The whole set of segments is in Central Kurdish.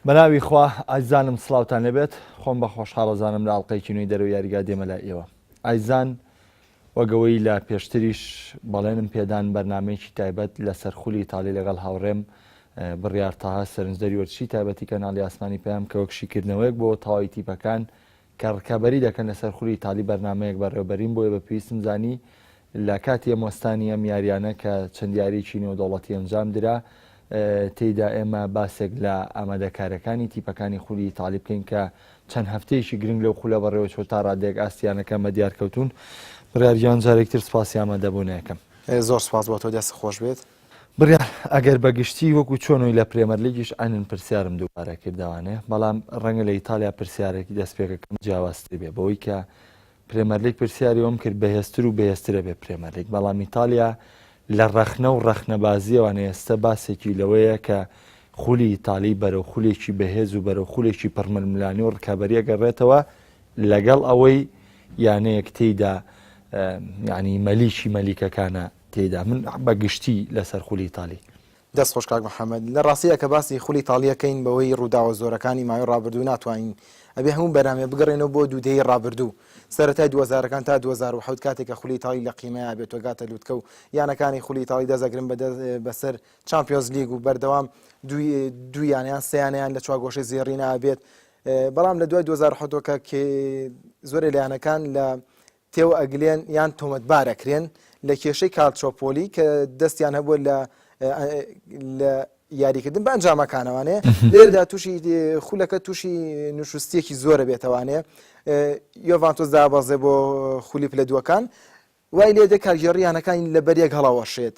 بەناوی خوا ئازیزانم سڵاوتان لێبێت خۆم بە خۆشحاڵەزانم لە ئەڵلقەیەکی نوێی دەرەوەی یاریگا دێمە لای ئێوە ئازیزان وەگەوەی لە پێشتریش بەڵێنم پێدان بەرنمەیەکی تایبەت لەسەر خولی ئیتالی لەگەڵ هاوڕێم بڕیار تاها سەرنجدەری وەرزشی تایبەتی کەناڵی ئاسمانی پەیام کە وەک شیکردنەوەیەک بۆ تەواوی تیپەکان کە ڕکابەری دەکەن لەسەر خولی ئیتالی بەرنامەیەک بەڕێوەبەرین بۆیە بە پێویستم زانی لە کاتی ئەم وەستانی ئەم یاریانە کە چەند یاریەکی نێودەوڵەتی ئەنجام درا تێیدا ئێمە باسێک لە ئامادەکارەکانی تیپەکانی خولی ئیتالی بکەین کە چەند هەفتەیەکی گرنگ لەو خولە بەڕێوەچوە تا ڕادەیەک ئاستی یانەکان بە دیار کەوتوون بڕیار گیان جارێکتر سپاسی ئامادەبوونەکەم. زۆر سپاس بۆ تۆ دەست خۆش بێت. بڕیار ئەگەر بە گشتی وەکو چۆنۆی لە پرێمەرلیگیش عەینەن پرسیارم دووبارە کردەوانێ بەڵام ڕەنگە لە ئیتالیا پرسیارێکی دەستپێکەکەم جیاوازتر بێ بەوەی کە پرێمەرلیگ پرسیاری ئەوم کرد بەهێزتر و بەهێزترە بێ پرێمەرلیگ بەڵام ئیتالیا لە ڕەخنە و ڕەخنەبازیەوانە ئێستا باسێکی لەوەیە کە خولی ئیتالی بەرەو خولێکی بەهێز و بەرەو خولێکی پڕململانی و ڕکابەریە گەڕێتەوە لەگەڵ ئەوەی یانەیەک تێیدا یعنی مەلیکی مەلیکەکانە تێیدا من بە گشتی لەسەر خولی ئیتالی. دەست خۆش کاک محمد. لە ڕاستیا کە باسی خولی ئیتاڵی ئەکەین بەوەی ڕووداوە زۆرەکانی ماوەی ڕابردوو ناتوانین ئەبێ هەموو بەرنامەیە بگەڕێنەوە بۆ دوو دەیەی ڕابردوو سەرەتای دووهەزارەکان تا 2007 کاتێک کە خولی ئیتاڵی لە قیمەیا بێت و گاتە لوتکە و یانەکانی خولی ئیتاڵی دەست ئەگرن بە بەسەر چامپیۆنز لیگ و بەردەوام دوو یانەیان سێیانەیان لە چوارگۆشەی زێڕینا بێت بەڵام لە دوای 2007 کە زۆرێ لە یانەکان لە تێوە ئەگلێن یان تۆمەتبار ئەکرێن لە کێشەی کالچۆپۆلی کە دەستیان هەبووە لە لە یاریکردن بە ئەنجامەکانەوانێ لێردا تووشی خولەکە تووشی نوشستیەکی زۆرە بێتەوانێ یۆڤانتۆس دابەزێ بۆ خولی پلە دووەکان وای لێ دێ کارگێڕی یانەکانی لەبەر یەک هەڵاوەشێت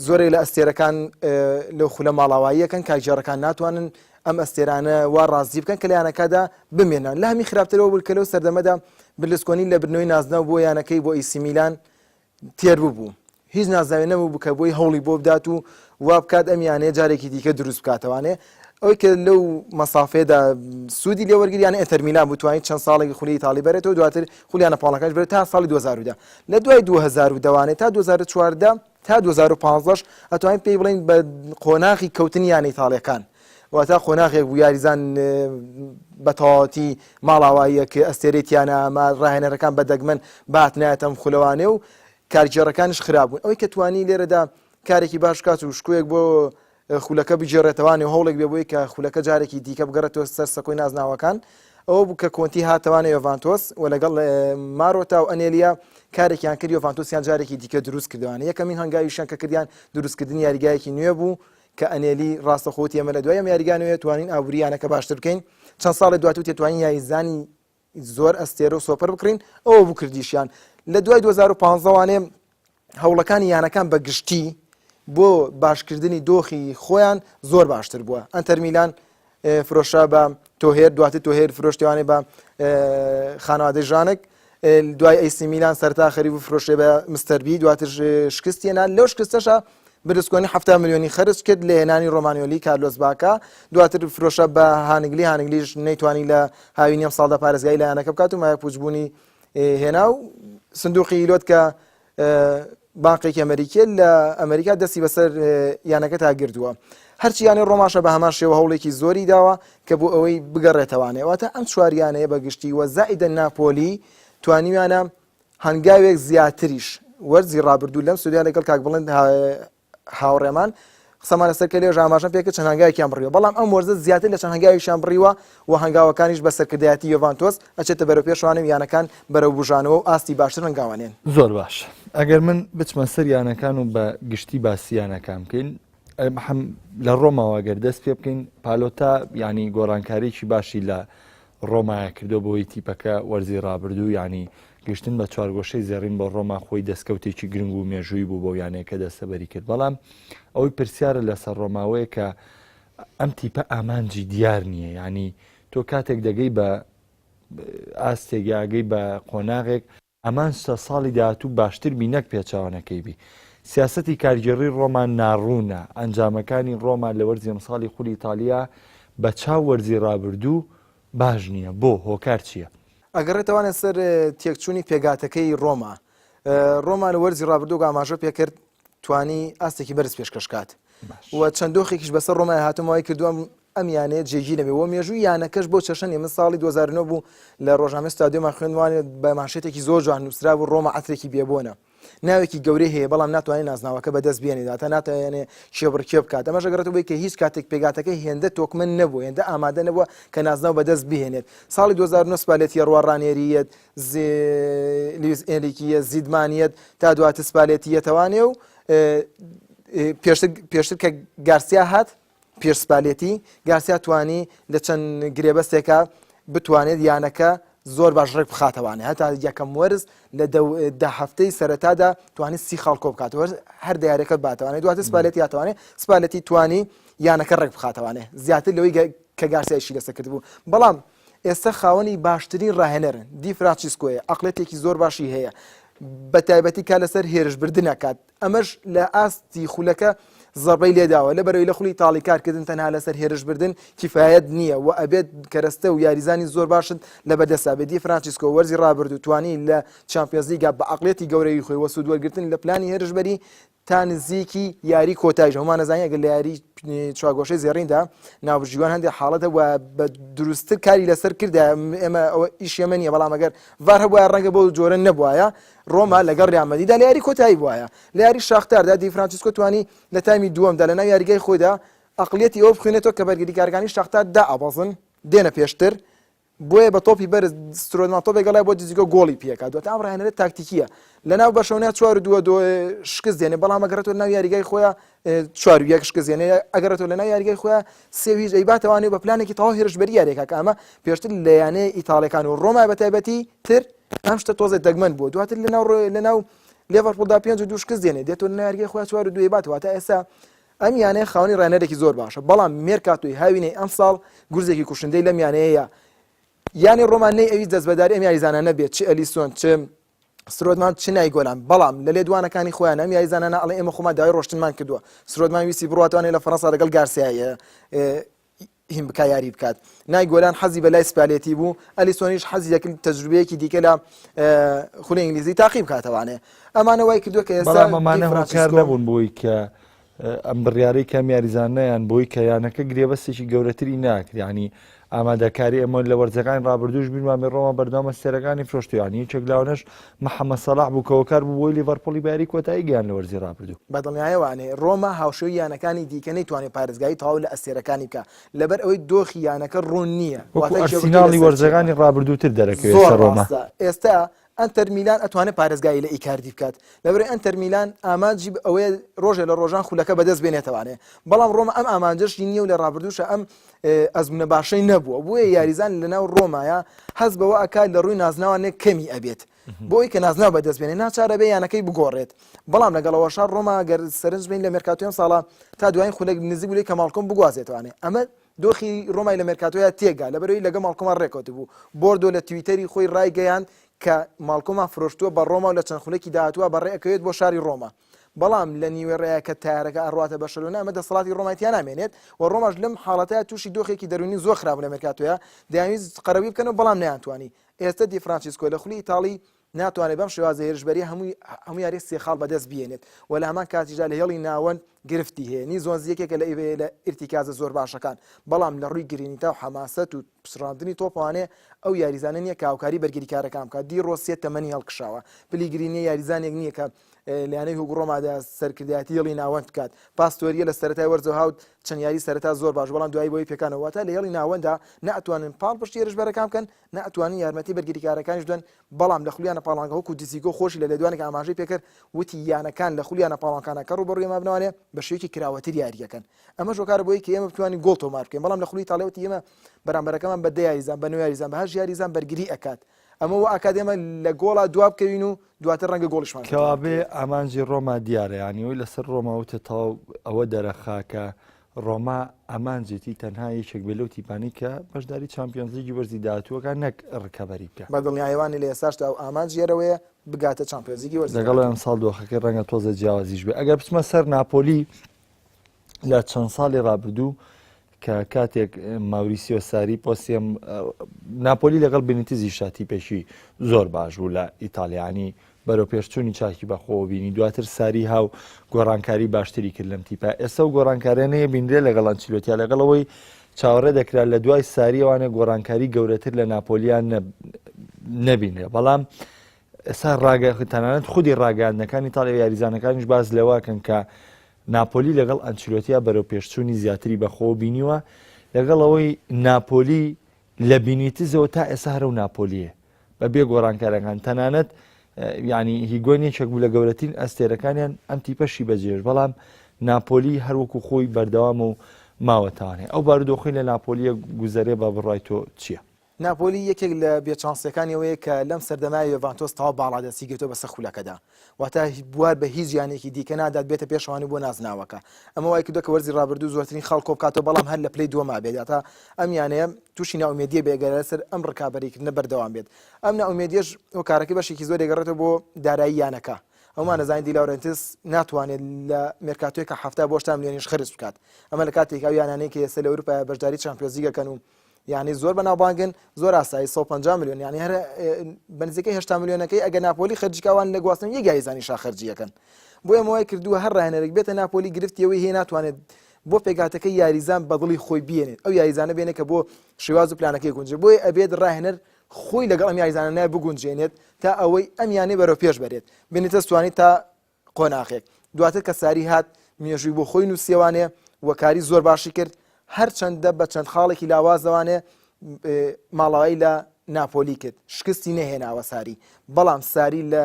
زۆرێک لە ئەستێرەکان لەو خولە ماڵاواییەکەن کارگێڕەکان ناتوانن ئەم ئەستێرانە وا ڕازی بکەن کە لە یانەکەدا بمێنن لە هەمی خراپترەوە بوو کە لەو سەردەمەدا برلسکۆنی لە بردنەوەی نازناو بۆ یانەکەی بۆ ئیسی میلان تێر ببوو هیچ نازناوێ نەبوو بکە بۆی هەوڵی بۆ بدات و وا بکات ئەم یانەیە جارێکی دیکە دروست بکاتەوانێ ئەوەی کە لەو مەسافەیەدا سوودی لێ وەرگری یانە ئینتەر میلان بوو توانی چەند ساڵێکی خولی ئیتاڵی بەرێتەوە دواتر خولیانە پاڵەکانش بەرێت تا ساڵی 2010 لە دوای 2010 وانێ تا 2014 تا 2015 ئەتوانین پێی بڵێین بە قۆناغی کەوتنی یانە ئیتاڵیەکان واتا قۆناغێک بوو یاریزان بە تەواوەتی ماڵاواییە کە ئەستێرەی تیانە ئەما ڕاهێنەرەکان بە دەگمەن بات نایەتەم خولەوانێ و کارگێڕەکانیش خراپ بوون ئەوەی کە توانی لێرەدا کارێکی باش بکات و شکۆیەک بۆ خولەکە بگێڕێتەوانێ و هەوڵێک بێ بۆی کە خولەکە جارێکی دیکە بگەڕێتەوە سەر سەکۆی نازناوەکان ئەوە بوو کە کۆنتی هاتەوانە یۆڤانتۆس و لەگەڵ مارۆتا و ئەنێلیا کارێکیان کرد یۆڤانتۆسیان جارێکی دیکە دروست کردوانە یەکەمین هەنگاویشیان کە کردیان دروستکردنی یاریگایەکی نوێ بوو کە ئەنێلی ڕاستەخۆ وتی ئێمە لە دوای ئەم یاریگا نوێیە توانین ئابووری یانەکە باشتر بکەین چەند ساڵێ دواتر وتی توانین یاریزانی زۆر ئەستێرە و سۆپەر بکڕین ئەوە بوو کردیشیان لە دوای 2015 وانێ هەوڵەکانی یانەکان بە گشتی بۆ باشکردنی دۆخی خۆیان زۆر باشتر بووە ئەنتەر میلان فرۆشرا بە تۆهێر دواتر تۆهێر فرۆشتیوانێ بە خانەوادەی ژانک دوای ئەیسی میلان سەرتا خەریب و فرۆشێ بە مستەربی دواتر شکستێنا لەو شکستەشە برسکۆنی 70 میلیۆنی خرج کرد لە هێنانی ڕۆمانیۆلی کارلۆس باکا دواتر فرۆشە بە هانگلی هانگلیش نەیتوانی لە هاوینی ئەم ساڵدا پارێزگای لە یانەکە بکات و مایە پوچبوونی هێنا و سندوقی ئیلۆت کە بانقێکی ئەمریکیە لە ئەمریکا دەستی بەسەر یانەکە تا گردووە. هەرچی یانەی ڕۆماشە بە هەمان شێوە هەوڵێکی زۆری داوە کە بۆ ئەوەی بگەڕێتەوانێ واتە ئەم چوار یانەیە بە گشتی و زائیدە ناپۆلی توانیویانە هەنگاوێک زیاتریش وەرزی ڕابردوو لەم سوودیا لەگەڵ کاک بڵند هاوڕێمان قسەمان لەسەر کە لێژ ئاماژەم پێکرد چەند هەنگاوێکیان بڕیوە بەڵام ئەم وەرزە زیاتر لە چەند هەنگاوێکیان بڕیوە و هەنگاوەکانیش بە سەرکردایەتی یۆڤانتۆس ئەچێتە بەرەو پێشوانە و یانەکان بەرەو بوژانەوە و ئاستی باشتر هەنگاوانێن. زۆر باش ئەگەر من بچمە سەر یانەکان و بە گشتی باسی یانەکان بکەین لە ڕۆماوە گەر دەست پێ بکەین پالۆتا ینی گۆڕانکاریی باشی لە ڕۆمایە کردووە بۆی تیپەکە وەرزی ڕابردوو یانی گەشتن بە چوارگۆشەی زێڕین بۆ ڕۆما خۆی دەستکەوتێکی گرنگ و مێژووی بوو بۆ یانەیە کە دەستەبەری کرد بەڵام ئەوەی پرسیارە لەسەر ڕۆماوەیە کە ئەم تیپە ئامانجی دیار نییە ینی تۆ کاتێک دەگەی بە ئاستێک یاگەی بە قۆناغێک ئامانجتە ساڵی داهاتوو باشتر بی نەک پێچەوانەکەی بی. سیاسەتی کارگێڕی ڕۆما ناڕوونە، ئەنجامەکانی ڕۆما لە وەرزی ئەمساڵی خولی ئیتاڵیا بە چاو وەرزی ڕابردوو باش نییە، بۆ؟ هۆکار چییە؟ ئەگەڕێتەوانە سەر تێکچوونی پێکهاتەکەی ڕۆما. ڕۆما لە وەرزی ڕابردوو ئاماژە پێکرد توانی ئاستێکی بەرز پێشکەش کات و چەند دۆخێکیش بەسەر ڕۆمای هاتووە وای کردووە. ئەم یانەیە جێگیر نەبێ وە مێژووی یانەکەش بۆ چەشنە نیە من ساڵی 2009 بوو لە ڕۆژنامەی ستادیۆمان خوێندوانێ بە مانشێتێکی زۆر جوان نووسرا بوو ڕۆما عەترێکی بێبۆنە ناوێکی گەورەی هەیە بەڵام ناتوانێت نازناوەکە بەدەست بێنێت واتە ناتوانێت کێبڕکێ بکات ئەمەش ئەگەڕێتەوە بۆی کە هیچ کاتێک پێکهاتەکەی هێندە تۆکمە نەبوو هێندە ئامادە نەبووە کە نازناو بەدەست بهێنێت ساڵی 2009 سپالێتی ڕوا ڕانێریەت لویس ئێنریکیە زیدمانیەت تا دواتر سپالێتی یەتەوانێ و پێشتر پێشتر کە گارسیا هات پێش سپالێتی، گارسیا توانی لە چەند گرێبەستێکا بتوانێت یانەکە زۆر باش ڕێک بخاتەوانێ هەتا یەکەم وەرز لە دە هەفتەی سەرەتادا توانی سی خاڵ کۆ بکاتەوە هەر دیارەکە باتوانێت دواتر سپالێتی یاتوانێت سپالێتی توانی یانەکە ڕێک بخاتەوانێ زیاتر لەوەی کە گارسیایشی لەسەر کردبوو بەڵام ئێستا خاوەنی باشترین ڕاهێنەرن دی فرانچیسکۆیە عقلێتێکی زۆر باشی هەیە بە تایبەتی کا لەسەر هێرشبردنەکات ئەمەش لە ئاستی خولەکە زەڕبەی لێداوە، لەبەرئەوەی لە خولی ئیتاڵی کارکردن تەنها لەسەر هێرشبردن کیفایەت نییە و ئەبێت کەرەستە و یاریزانی زۆر باشت لەبەردەستا بێت، دی فرانچیسکۆ وەرزی رابردوو توانی لە چامپیۆنزلیگا بە عەقڵیەتی گەورەی خۆی و سوودوەرگرتن لە پلانی هێرشبەری تا نزیکی یاری کۆتایش هەموومان ئەزانین ئەگەر لە یاری چوارگۆشەی زێڕیندا ناوبژیوان هەندێک حاڵەت هەبووە بە دروستتر کاری لەسەر کردە ئێمە ئەوە ئیشی ئێمە نییە بەڵام ئەگەر ڤار هەبووایە ڕەنگە بەو جۆرە نەبوایە ڕۆما لەگەڵ ریال مەدریدا لە یاری کۆتایی بوایە. لە یاری شاختاردا دی فرانچیسکۆ توانی لە تایمی دووەمدا لەناو یاریگای خۆیدا ئەقڵیەتی ئەوە بخوێنێتەوە کە بەرگریکارەکانی شاختار دائەبەزن دێنە پێشتر بۆیە بە تۆپی بەرز سترۆدمان تۆپێک گەڵای بۆ دیزیگۆ گۆڵی پێکات دواتر ئەم ڕاهێنەرە تاکتیکیە لەناو بەرشەلۆنە چوار و دووە دۆ شکست دێنێ بەڵام ئەگەڕێتەوە ناو یاریگای خۆیان چوار و یەک شکست دێنێ ئەگەڕێتەوە لەناو یاریگای خۆیان سێ و هیچ ئەیباتەوانێ و بە پلانێکی تەواو هێرشبەری یاریەکە کە ئەمە پێشتر لە یانەیە ئیتاڵیەکان و ڕۆما بە تایبەتی تر ئەم شتە تۆزێ دەگمەن بووە دواتر لەناو لەناو لێڤەرپوڵدا پێنج و دوو شکست دێنێ دێتەوە لەناو یاریگای خۆیان چوار و دوو ئەیباتەوە واتە ئێستا ئەم یانەیە خاوەنی ڕاهێنەرێکی زۆر باشە بەڵام مێرکاتۆی هاوینەی ئەمساڵ گورزێکی کوشندەی لەم یانەیەیە یانەی ڕۆما نەی ئەویست دەستبەرداری ئەم یاریزانانە بێت چ ئەلیسۆن چ سترۆدمان چ نایگۆلان بەڵام لە لێدوانەکانی خۆیان ئەم یاریزانانە ئەڵێ ئێمە خۆمان داوای ڕۆشتنمان کردووە سترۆدمان ویستی بڕواتوانێ لە فەرەنسا لەگەڵ گارسیا هین بکا یاری بکات نایگۆلان حەزی بە لای سپالێتی بوو ئەلیسۆنیش حەزی دەکرد تەجروبەیەکی دیکە لە خولی ئینگلیزی تاقی بکاتەوانێ ئەمانە وای کردووە کە ئێستا بەڵام ئەمانە هۆکار نەبوون بۆی کە ئەم بڕیارەی کەم یاریزانیان بۆی کە یانەکە گرێبەستێکی گەورەتری ناکرد ینی ئامادەکاری ئەمە لە وەرزەکانی ڕابردووش بیرمان بێ ڕۆما بەردەوام ئەستێرەکانی فرۆشت یانی یەکێک لاونەش محەممەد سەڵاح بوو کە هۆکار بوو بۆی لیڤەرپوڵی بە یاری کۆتایی گەیاند لە وەرزی ڕابردوو. بە دڵنیایەوە ئەنێ ڕۆما هاوشێوەی یانەکانی دیکە نەیتوانی پارێزگاری تەواو لە ئەستێرەکانی بکا لەبەر ئەوەی دۆخی یانەکە ڕوون نییە وەکو واتە کێبڕکێ ئەرسیناڵی لەسەر چییە؟ وەرزەکانی ڕابردووتر دەرەکەوێت زۆر سەر ڕۆما. ڕاستە ئێستا ئەنتەر میلان ئەتوانێت پارێزگاری لە ئیکاردی بکات لەبەرئەوەی ئەنتەر میلان ئامانجی ئەوەیە ڕۆژێ لە ڕۆژان خولەکە بەدەست بێنێتەوانێ بەڵام ڕۆما ئەم ئامانجەشی نییە و لە ڕابردووشە ئەم ئەزمونە باشەی نەبووە بۆیە یاریزان لەناو ڕۆمایە هەست بەوە ئەکات لە ڕووی نازناوانێک کەمی ئەبێت بۆی کە نازناو بەدەست بێنێ ناچارە بێ یانەکەی بگۆڕێت بەڵام لەگەڵەوەشا ڕۆما گەر سەرنج بین لە مێرکاتۆی ئەمساڵە تا دوایین خولەک نزیک بوو لێی کە ماڵکۆم بگوازێتەوانێ ئەمە دۆخی ڕۆمای لە مێرکاتۆیا تێکدا، لەبەرئەوەی لەگەڵ ماڵکۆما ڕێکەوتبوو. بۆردۆ لە تویتەری خۆی ڕایگەیاند کە ماڵکۆمان فرۆشتووە بە ڕۆما و لە چەند خولەکی داهاتووە بەڕێ ئەکەوێت بۆ شاری ڕۆما. بەڵام لە نیوەی ڕێیا کە تەیارەکە ئەڕواتە بەرشەلۆنە ئەمە دەسەڵاتی ڕۆمای تیا نامێنێت و ڕۆماش لەم حاڵەتەیا تووشی دۆخێکی دەروونی زۆر خراپ بوو لە مێرکاتۆیا دەیانویست قەرەبووی بکەنەوە بەڵام نەیانتوانی. ئێستە دی فرانچیسکۆ لە خولی ئیتاڵی ناتوانێت بەم شێوازە هێرشبەریە هەمووی هەموو یاریەک سێ خاڵ بەدەست بهێنێت و لە هەمان کاتیشدا لە هێڵی ناوەند گرفتی هەیە نیزۆنزی یەکێکە لە لە ئیرتیکازە زۆر باشەکان بەڵام لە ڕووی گرینیتا و حەماسەت و پچڕاندنی تۆپوانێ ئەو یاریزانە نییە کە هاوکاری بەرگریکارەکان بکات دی ڕۆسیە تەمەنی هەڵکشاوە پلیگرینیە یاریزانێک نییە کە لە یانەی هوگڕۆمادا سەرکردایەتی هێڵی ناوەند بکات پاستۆریە لە سەرەتای وەرزەوە هاوت چەند یاری سەرەتا زۆر باش بەڵام دوایی بۆی پێکانەوە واتە لە هێڵی ناوەندا ناتوانن پاڵپشتی هێرشبەرەکان بکەن ناتوانن یارمەتی بەرگریکارەکانیش بدەن، بەڵام لە خولی یانە پاڵەوانەکان وەکو دیزیگۆ خۆشی لە لێدوانێک ئاماژەی پێکرد وتی یانەکان لە خولی یانە پاڵەوانەکانە کە ڕووبەڕووی ئێمە بنەوانێ بە شێوەیەکی کراوەتر یارییەکەن ئەمەش هۆکارە بۆی کە ئێمە بتوانین گۆڵ تۆمار بکەین بەڵام لە خولی ئیتاڵیا وتی ئێمە بەرامبەرەکەمان بە دە یاریزان بە نۆ یاریزان بە هەشت یاریزان بەرگری ئەکات ئەمە وا ئەکات ئێمە لە گۆڵا دوا بکەوین و دواتر ڕەنگە گۆڵیشمان تۆمار کەوابێ بکرێت. ئامانجی ڕۆما دیارە یانی ئەوەی لەسەر ڕۆما وتت تەواو ئەوە دەرەخا کە ڕۆما ئامانجێتی تەنها یەکێک بێت لەو تیپانەی کە بەشداری چامپیۆنزلیگی وەرزی داهاتووەکە نەک ڕکەبەری بکە. بە دڵنیایەوانی لە ئێستاشدا ئەو ئامانجی ئەرەوەیە بگاتە چامپیۆنزلیگی وەرزی لەگەڵ داهاتوو. ئەمساڵ دۆخەکەی ڕەنگە تۆزێ جیاوازیش بێت. ئەگەر بچمە سەر ناپۆلی لە چەند ساڵی ڕابردوو کە کاتێک ماوریسیۆ ساری پۆستی ناپۆلی لەگەڵ بینیتزیشا تیپێکی زۆر باش بوو لە ئیتالیانی بەرەوپێشچوونی چاکی بەخۆوە بینی، دواتر ساری هاو گۆڕانکاری باشتری کرد لەم تیپە، ئێستا ئەو گۆڕانکارییانە بینرێ لەگەڵ ئەنچیلۆتیا لەگەڵ ئەوەی چاوەڕێ دەکرا لە دوای ساریەوانە گۆڕانکاری گەورەتر لە ناپۆلیان نەبینێ بەڵام ئێستا ڕاگە تەنانەت خودی ڕاگەیاندنەکانی تاڵی یاریزانەکانیش باس لەوەکەن کە ناپۆلی لەگەڵ ئەنچلۆتیا بەرەو پێشچوونی زیاتری بەخۆوە بینیوە، لەگەڵ ئەوەی ناپۆلی لە بینیتزەوە تا ئێستا هەرە و ناپۆلیە بە بێ گۆڕانکارەکان تەنانەت ینی هیگۆن یەکێک بوو لە گەورەترین ئەستێرەکانیان ئەم تیپەشی بەجێش بەڵام ناپۆلی هەروەکو خۆی بەردەوام و ماوەتوانێ ئەو بارودۆخی لە ناپۆلیە گوزەرێ بە بڕای تۆ چییە؟ ناپۆلی یەکێک لە بێ چانسیەکانی ئەوەیە کە لەم سەردەمای یۆڤانتۆس تەواو باڵادەستی گرتووە بەسەر خولەکەدا، واتە بوار بە هیچ یانەیەکی دیکە نادات بێتە پێشەوانی بۆ نازناوەکە. ئەمە وای کردووە کە وەرزی رابردوو زۆرترین خاڵ کۆبکاتەوە بەڵام هەر لە پلەی دووەما بێت، واتە ئەم یانەیە تووشی نائومێدییە بێت گەر لەسەر ئەم رکابەریکردنە بەردەوام بێت. ئەم نائومێدیەش هۆکارەکەی بەشێکی زۆر دەگەڕێتەوە بۆ دارایی یانەکە. ئەومان ئەزانین دی لاورێنتس ناتوانێت لە مێرکاتۆیەکە 70 بۆ 80 ملیۆنیش خەرج بکات. ئەمە لە کاتێک ئەو یانانەی کە ئێستا لە ئەوروپا بەشداری چامپیۆنزلیگ ئەکەن و یانی زۆر بەناوبانگن زۆر ئاسایی 150 میلیۆن یانی هەر بە نزیکەی 80 میلیۆنەکەی ئەگەر ناپۆلی خەرجی کاوان لە گواستن یەک یاریزانی شا خەرجیەکەن بۆ ئەمە وای کردووە هەر ڕاهێنەرێک بێتە ناپۆلی گرفتی ئەوەی هەیە ناتوانێت بۆ پێکهاتەکەی یاریزان بەدڵی خۆی بێنێت ئەو یاریزانە بێنێت کە بۆ شێواز و پلانەکەی گونجێ بۆیە ئەبێت ڕاهێنەر خۆی لەگەڵ ئەم یاریزانە نای بگونجێنێت تا ئەوەی ئەم یانەی بەرەو پێش بەرێت بێنیتەز توانی تا قۆناغێک. دواتر کە ساری هات مێژووی بۆ خۆی نووسیەوانێ و کاری زۆر باشی کرد، هەرچەندە بە چەند خاڵێکی لاوازەوانێ ماڵاوایی لە ناپۆلی کرد، شکستی نەهێناوە ساری، بەڵام ساری لە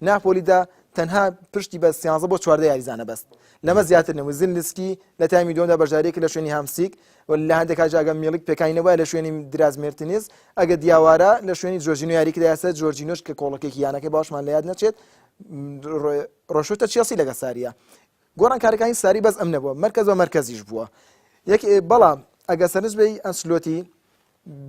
ناپۆلیدا تەنها پشتی بە سیانزە بۆ 14 یاریزانە بەست، لەمە زیاتر نەبوو. زیلنسکی لە تایمی دووەمدا بەشداری کرد لە شوێنی هامسیک و لە هەندێک کاتیش ئەگەر میڵیک پێکانی نەبوایە لە شوێنی دراز مێرتنیز، ئەگەر دیاوارا لە شوێنی جۆرجینۆ یاری کردایە سەر جۆرجینۆش کە کۆڵەکێکی یانەکەی باشمان لە یاد نەچێت ڕۆشتە چێڵسی لەگە ساریە گۆڕانکاریەکانی ساری بەس ئەم نەبووە مەرکەز بە مەرکەزیش بووە یەک بەڵام ئەگە سەرنج بێی ئەنسلۆتی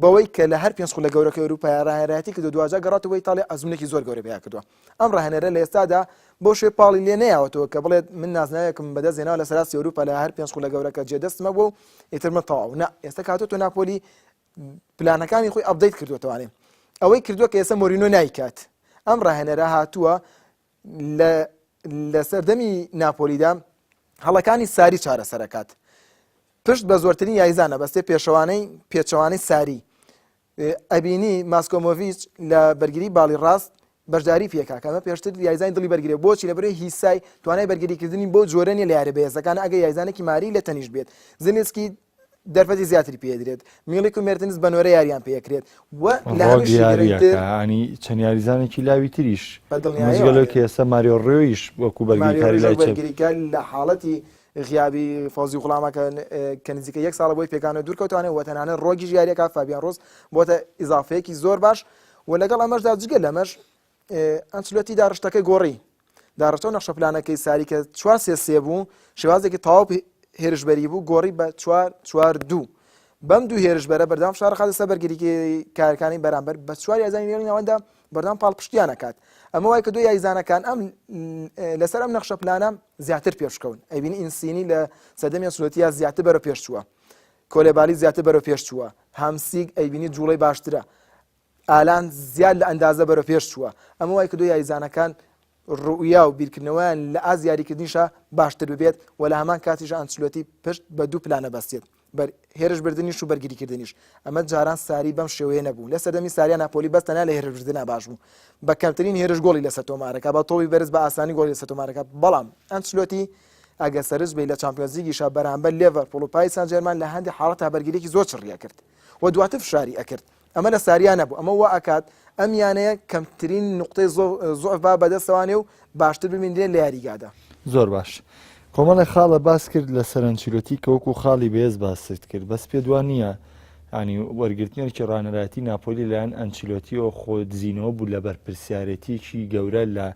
بەوەی کە لە هەر پێنج خولە گەورەکە ئەوروپای ڕاهێنەرایەتی کردو دواجار گەڕاتەوە ئیتاڵیا ئەزمونێکی زۆر گەورە پیا کردووە ئەم ڕاهێنەرە لە ئێستادا بۆ شوێ پاڵی لێ نەیاوەتەوە کە بڵێت من نازناوێکم بەدەست هێناوە لە سەراستی ئەوروپا لە هەر پێنج خولە گەورەکە جێدەستمە بوو ئیتر من تەواو نا ئێستا کاتۆ ناپۆلی پلانەکانی خۆی update کردوەتەوانێ ئەوەی کردووە کە ئێستا مۆرینۆ نایکات ئەم ڕاهێنەرە هاتووە لە لە سەردەمی ناپۆلیدا هەڵەکانی ساری چارەسەرەکات پشت بە زۆرترین یاریزانە بەستێ پێشەوانەی پێچەوانەی ساری ئەبینی ماسکۆمۆڤیچ لە بەرگری باڵی ڕاست بەشداری پێکا کە ئەمە پێشتر یاریزانی دڵی بەرگریە بۆچی لەبەرئەوەی هیسای توانای بەرگریکردنی بەو جۆرە نیە لە یاریە بەهێزەکان ئەگەر یاریزانێکی ماری لە تەنیشت بێت زیلینسکی دەرفەتی زیاتری پێدرێت میڵیک و مێرتنس بە نۆرە یاریان پێکرێت و لە ڕۆگ هەمووشی یاریەکە گرنگتر ینی چەند یاریزانێکی لاوی تریش بە دڵنیایەوە مزگەلۆ ئەبێت کە ئێستا ماریۆ ڕۆیش وەکو ماریۆ بەرگریکاری ڕۆیش لای وەک چەپ بەرگریکار لە حاڵەتی غیابی فەوزی غوڵامە کە کە نزیکە یەک ساڵە بۆی پێکانە دوورکەوتوانێت و تەنانەت ڕۆگیش یاریەکە فابیان ڕۆز بۆتە ئیزافەیەکی زۆر باش و لەگەڵ ئەمەشدا جگە لەمەش ئەنچلۆتی داڕشتەکەی گۆڕی داڕشتە و نەخشە پلانەکەی ساری کە چوار سێ سێ بوو شێوازێکی تەواو هێرشبەری بوو گۆڕی بە چوار چوار دوو بەم دوو هێرشبەرە بەردەوام فشار خاتە سەر بەرگریی کارەکانی بەرامبەر بە چوار یاریزانی نێوی ناوەندە بەردەوام پاڵپشتیان ئەکات ئەمە وای کردو یاریزانەکان ئەم لەسەر ئەم نەخشە پلانە زیاتر پێشکەون ئەیبینی ئینسینی لە سەردەمی ئەنسلۆتیا زیاتر بەرەو پێش چووە کۆلێبالی زیاتر بەرەو پێش چووە، هامسیک ئەیبینی جوڵەی باشترە، ئالان زیاد لە ئەندازە بەرەو پێش چووە، ئەمە وای کردووە یاریزانەکان ڕوئیا و بیرکردنەوەیان لە ئاست یاریکردنیشا باشتر ببێت و لە هەمان کاتیشا ئەنچلۆتی پشت بە دوو پلانە بەستێت، بەر هێرش بردنیش و بەرگریکردنیش، ئەمە جاران ساری بەم شێوەیە نەبوو، لە سەردەمی ساریا ناپۆلی بەس تەنیا لە هێرشبردنا باش بوو، بە کەمترین هێرش گۆڵی لەسەر تۆمارەکا، بە تۆپی بەرز بە ئاسانی گۆڵی لەسەر تۆمارەکا، بەڵام ئەنچلۆتی ئەگەر سەرنج بەی لە چامپیۆنزلیگیشا بەرامبەر لێڤەرپوڵ و پاریس سان جێرمان لە هەندێک حاڵەتا بەرگرییەکی زۆر چڕی ئەکرد و دواتر فشاری ئەکرد ئەمە لە ساریا نەبوو ئەمە وا ئەکات ئەم یانەیە کەمترین نوقتەی زۆعف با بەدەستەوانێ و باشتر ببینرێت لە یاریگادا. زۆر باش کۆمەڵێک خاڵە باس کرد لە سەرنچیلۆتی کە وەکو خاڵی بەهێز باست کرد بەس پێت وا نییە ینی وەرگرتنی ئەرکی ڕانەرایەتی ناپۆلی لایەن ئەنچیلۆتیەوە خۆ دزینەوە بوو لە بەرپرسیارێتیەکی گەورە لە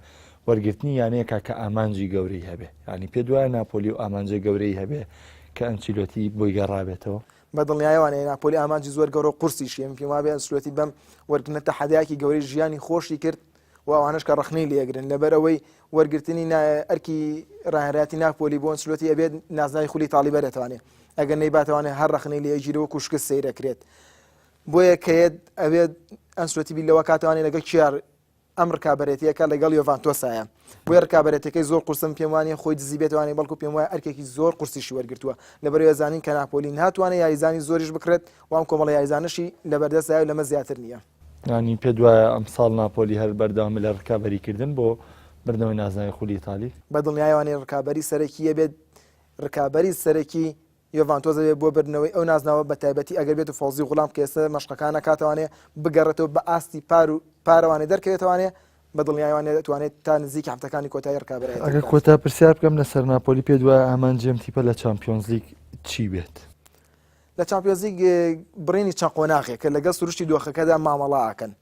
وەرگرتنی یانەیەکە کە ئامانجی گەورەی هەبێ یانی پێت وایە ناپۆلی و ئامانجە گەورەی هەبێ کە ئەنچیلۆتی بۆی گەڕابێتەوە؟ بە دڵنیایەوانەیە ناپۆلی ئامانجی زۆر گەورە و قورسیشی من پێم وابێ ئەنچلۆتی بەم وەرگرتنە تەحەدایەکی گەورەی ژیانی خۆشی کرد و ئەوانەش کە ڕەخنەی لێگرن لەبەر ئەوەی وەرگرتنی ئەرکی ڕاهێنەرایەتی ناپۆلی بۆ ئەنچلۆتی ئەبێت نازناوی خولی ئیتاڵی بەرێتوانێ ئەگەر نەیباتوانێ هەر ڕەخنەی لێگیرە وەکو شکست سەیرەکرێت بۆیە کەیەت ئەبێت ئەنچلۆتی بیر لەوە کاتوانێ لەگەڵ کیار ئەم ڕکابەرێتییەکە لەگەڵ یۆڤانتۆسایە. بۆیە ڕکابەرێتیەکەی زۆر قورسە من پێم وانیە خۆی دزی بێتوانێت بەڵکو پێم وایە ئەرکێکی زۆر قورسیشی وەرگرتووە لەبەرئەوەی ئەزانین کە ناپۆلی ناتوانێت یاریزانی زۆریش بکڕێت و ئەم کۆمەڵە یاریزانەشی لەبەردەستدایە و لەمە زیاتر نییە. یانی پێت وایە ئەمساڵ ناپۆلی هەر بەردەوام لە ڕکابەریکردن بۆ بردنەوەی نازناوی خولی ئیتالی؟ بە دڵنیایەوانێ ڕکابەری سەرەکی ئەبێت، ڕکابەری سەرەکی یۆڤانتۆس دەبێت بۆ بردنەوەی ئەو نازناوە بەتایبەتی ئەگەر بێت و فەوزی غوڵام کە ئێستا مەشقەکان ئەکاتەوانێ بگەڕێتەوە بە ئاستی پار و پارەوانێ دەرکەوێتەوانێ بە دڵنیایەوانێ دەتوانێت تا نزیکی هەفتەکانی کۆتایی ڕکابەرایەتی ئەگەر بکات. کۆتا پرسیار بکەم لەسەر ناپۆلی پێت وایە ئامانجی ئەم تیپە لە چامپیۆنزلیگ چی بێت؟ لە چامپیۆنزلیگ بڕینی چەند قۆناغێکە لەگەڵ سروشتی دۆخەکەدا مامەڵە ئەکەن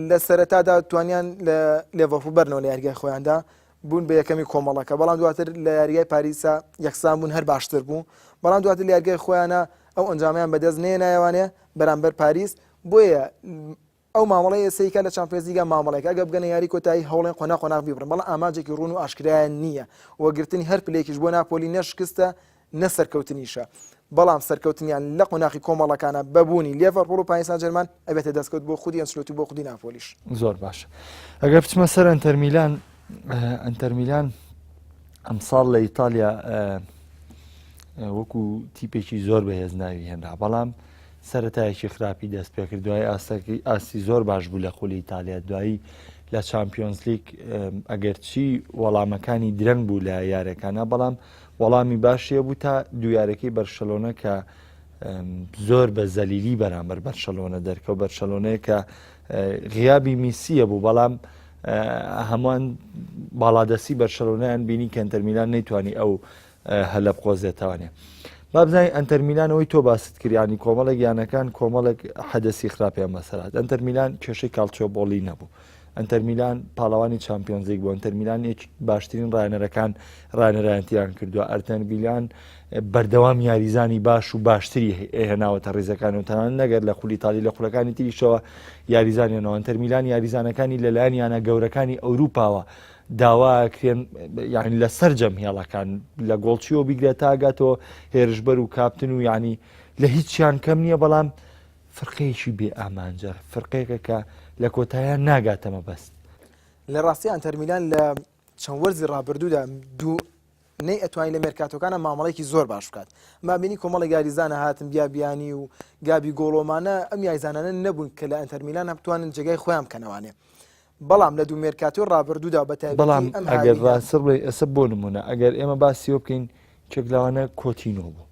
لە سەرەتادا توانیان لە لێڤەرپوڵ بەرنەوە لە یاریگای خۆیاندا بوون بە یەکەمی کۆمەڵەکە بەڵام دواتر لە یاریگای پاریسا یەکسان بوون هەر باشتر بوو بەڵام دواتر لە یاریگای خۆیانە ئەو ئەنجامیان بەدەست نێنایوانێ بەرامبەر پاریس بۆیە ئەو مامەڵەی ئێسەی کە لە چامپیۆنزلیگا مامەڵێک ئەگە بگەنە یاری کۆتایی هەوڵێن قۆناغ قۆناغ بیبڕن بەڵام ئامانجێکی ڕوون و ئاشکرایان نییە و گرتنی هەر پلەیەکیش بۆ ناپۆلی نە شکستە نە سەرکەوتنیشە بەڵام سەرکەوتنیان لە قۆناغی کۆمەڵەکانە بە بوونی لێڤەرپوڵ و پاریس سانجێرمان ئەبێتە دەستکەوت بۆ خودی ئەنچلۆتی و بۆ خودی ناپۆلیش. زۆر باشە ئەگەر بچمە سەر ئەنتەرمیلان ئەنتەرمیلان ئەمساڵ لە ئیتالیا وەکو تیپێکی زۆر بەهێز ناوی هێنرا بەڵام سەرەتایەکی خراپی دەست پێکرد دوای ئاستەکەی ئاستی زۆر باش بوو لە خولی ئیتالیا دوایی لە چامپیۆنزلیگ ئەگەرچی وەڵامەکانی درەنگ بوو لە یارەکانە بەڵام وەڵامی باشیە بوو تا دویارەکەی بەرشەلۆنە کە زۆر بە زەلیلی بەرامبەر بەرشەلۆنە دەرکەوت بەرشەلۆنەیە کە غیابی میسیە بوو بەڵام هەمووان باڵادەستی بەرشەلۆنیان بینی کە ئەنتەرمیلان نەیتوانی ئەو هەلە بقۆزێتەوانێ بابزانین ئەنتەرمیلان ئەوەی تۆ باست کردیانی کۆمەڵێک یانەکان کۆمەڵێک حەدەسی خراپیان بەسەرات ئەنتەرمیلان کێشەی کاڵچۆ بۆڵی نەبوو ئەنتەرمیلان پاڵەوانی چامپیۆنزلیگ بوو ئەنتەرمیلان یەک باشترین ڕاهێنەرەکان ڕاهێنەرایەتیان کردووە ئەرتەرمیلان بەردەوام یاریزانی باش و باشتری هێناوەتە ڕیزەکان و تەنانەت نەگەر لە خولی ئیتالی لە خولەکانی تریشەوە یاریزانیانەوە ئەنتەرمیلان یاریزانەکانی لەلایەن یانە گەورەکانی ئەوروپاوە داواکرێن یعنی لە سەرجەم هێڵەکان لە گۆڵچیەوە بیگرە تاگاتەوە هێرشبەر و کاپتن و یعنی لە هیچیان کەم نییە بەڵام فرقەیەکی بێ ئامانجە، فرقەیەکە کە لە کۆتاییا ناگاتە مەبەست. لە ڕاستی ئەنتەرمیلان لە چەند وەرزی ڕابردوودا دوو نەی ئەتوانی لە مێرکاتۆکانە مامەڵێکی زۆر باش بکات ما بینی کۆمەڵی یاریزانە هاتن بیا بیانی و گابی گۆڵۆمانە ئەم یاریزانانە نەبوون کە لە ئەنتەرمیلان بتوانن جێگای خۆیان بکەنەوانێ بەڵام لە دوو مێرکاتۆی ڕابردوودا بە تایبەتی بەڵام ئەم ئەگەر هاوینە ڕاستر بڵێ ئێستا بۆ نمونە ئەگەر ئێمە باسیەوە بکەین کێک لەوانە کۆتینۆ بوو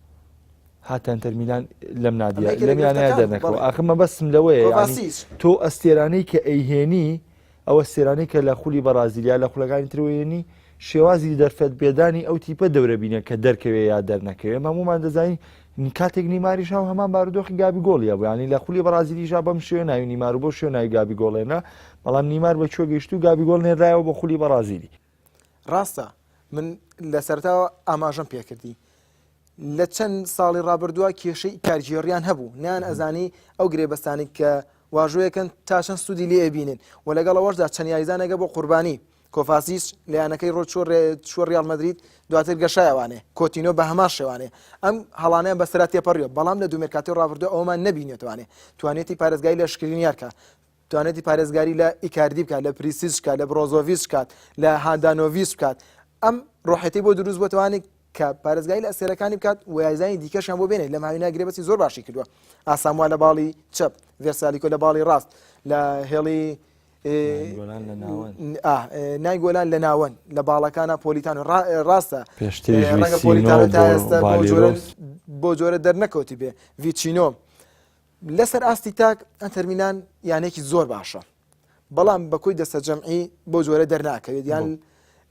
هاتە ئەنتەر میلان لەم نادیە ئەمە یەکێ لە لەم یانەیە گرفتەکان بوو، دەرنەکەوە بەڵێ. ئاخر مەبەستم لەوەیە یعنی کۆڤاسیچ تۆ ئەستێرانەی کە ئەیهێنی ئەو ئەستێرانەی کە لە خولی بەڕازیلیا لە خولەکانی ترەوە هێنی شێوازی دەرفەت پێدانی ئەو تیپە دەورەبینە کە دەرکەوێ یا دەرنەکەوێ ئێمە هەموومان دەزانین کاتێک نیماریش هاو هەمان بارودۆخی گابی گۆڵیە بوو یعنی لە خولی بەڕازیلیشا بەم شێوە ناوی نیمار و بەو شێوە ناوی گابی گۆڵێنە بەڵام نیمار بە کوێ گەیشت و گابی گۆڵ نێردرایەوە بۆ خولی بەڕازیلی. ڕاستە من لە سەرەتاوە ئاماژەم پێکردی لە چەند ساڵی ڕابردووە کێشەی کارگێڕیان هەبوو نیان ئەزانی ئەو گرێبەستانی کە واژۆیەکەن تا چەند سوودی لێ ئەبینن و لەگەڵ ئەوەشدا چەند یاریزانێکە بۆ قوربانی کۆڤاسیچ لە یانەکەی ڕۆ چوە ڕیال مەدرید دواتر گەشایەوانێ کۆتینۆ بە هەمان شێوانێ ئەم هەڵانیان بەسەرا تێپەڕیوە بەڵام لە دوو مێرکاتۆی ڕابردوو ئەومان نەبینێتوانێ توانێتی پارێزگای لە شکرینیار کە توانێتی پارێزگاری لە ئیکاردی بکات لە پریسیچ بکات لە برۆزۆڤیچ بکات لە هاندانۆڤیچ بکات ئەم ڕۆحێتی بۆ دروست بۆ توانێت کە پارێزگاری لە ئەستێرەکانی بکات و یاریزانی دیکەشیان بۆ بێنێت لەم هاوینە گرێبەستی زۆر باشی کردووە ئاساموا لە باڵی چەپ ڤێرسالیکۆ لە باڵی ڕاست لە هێڵی نایگۆلان لە ناوەند لە باڵەکانە پۆلیتان ڕاستە ڕەنگە پۆلیتان تا ئێستا بۆ جۆرە دەرنەکەوتی بێ ڤیچینۆ لەسەر ئاستی تاک ئەنتەرمیلان یانێکی زۆر باشە بەڵام بە کۆی دەستە جەمعی بۆ جۆرە دەرناکەوێت یان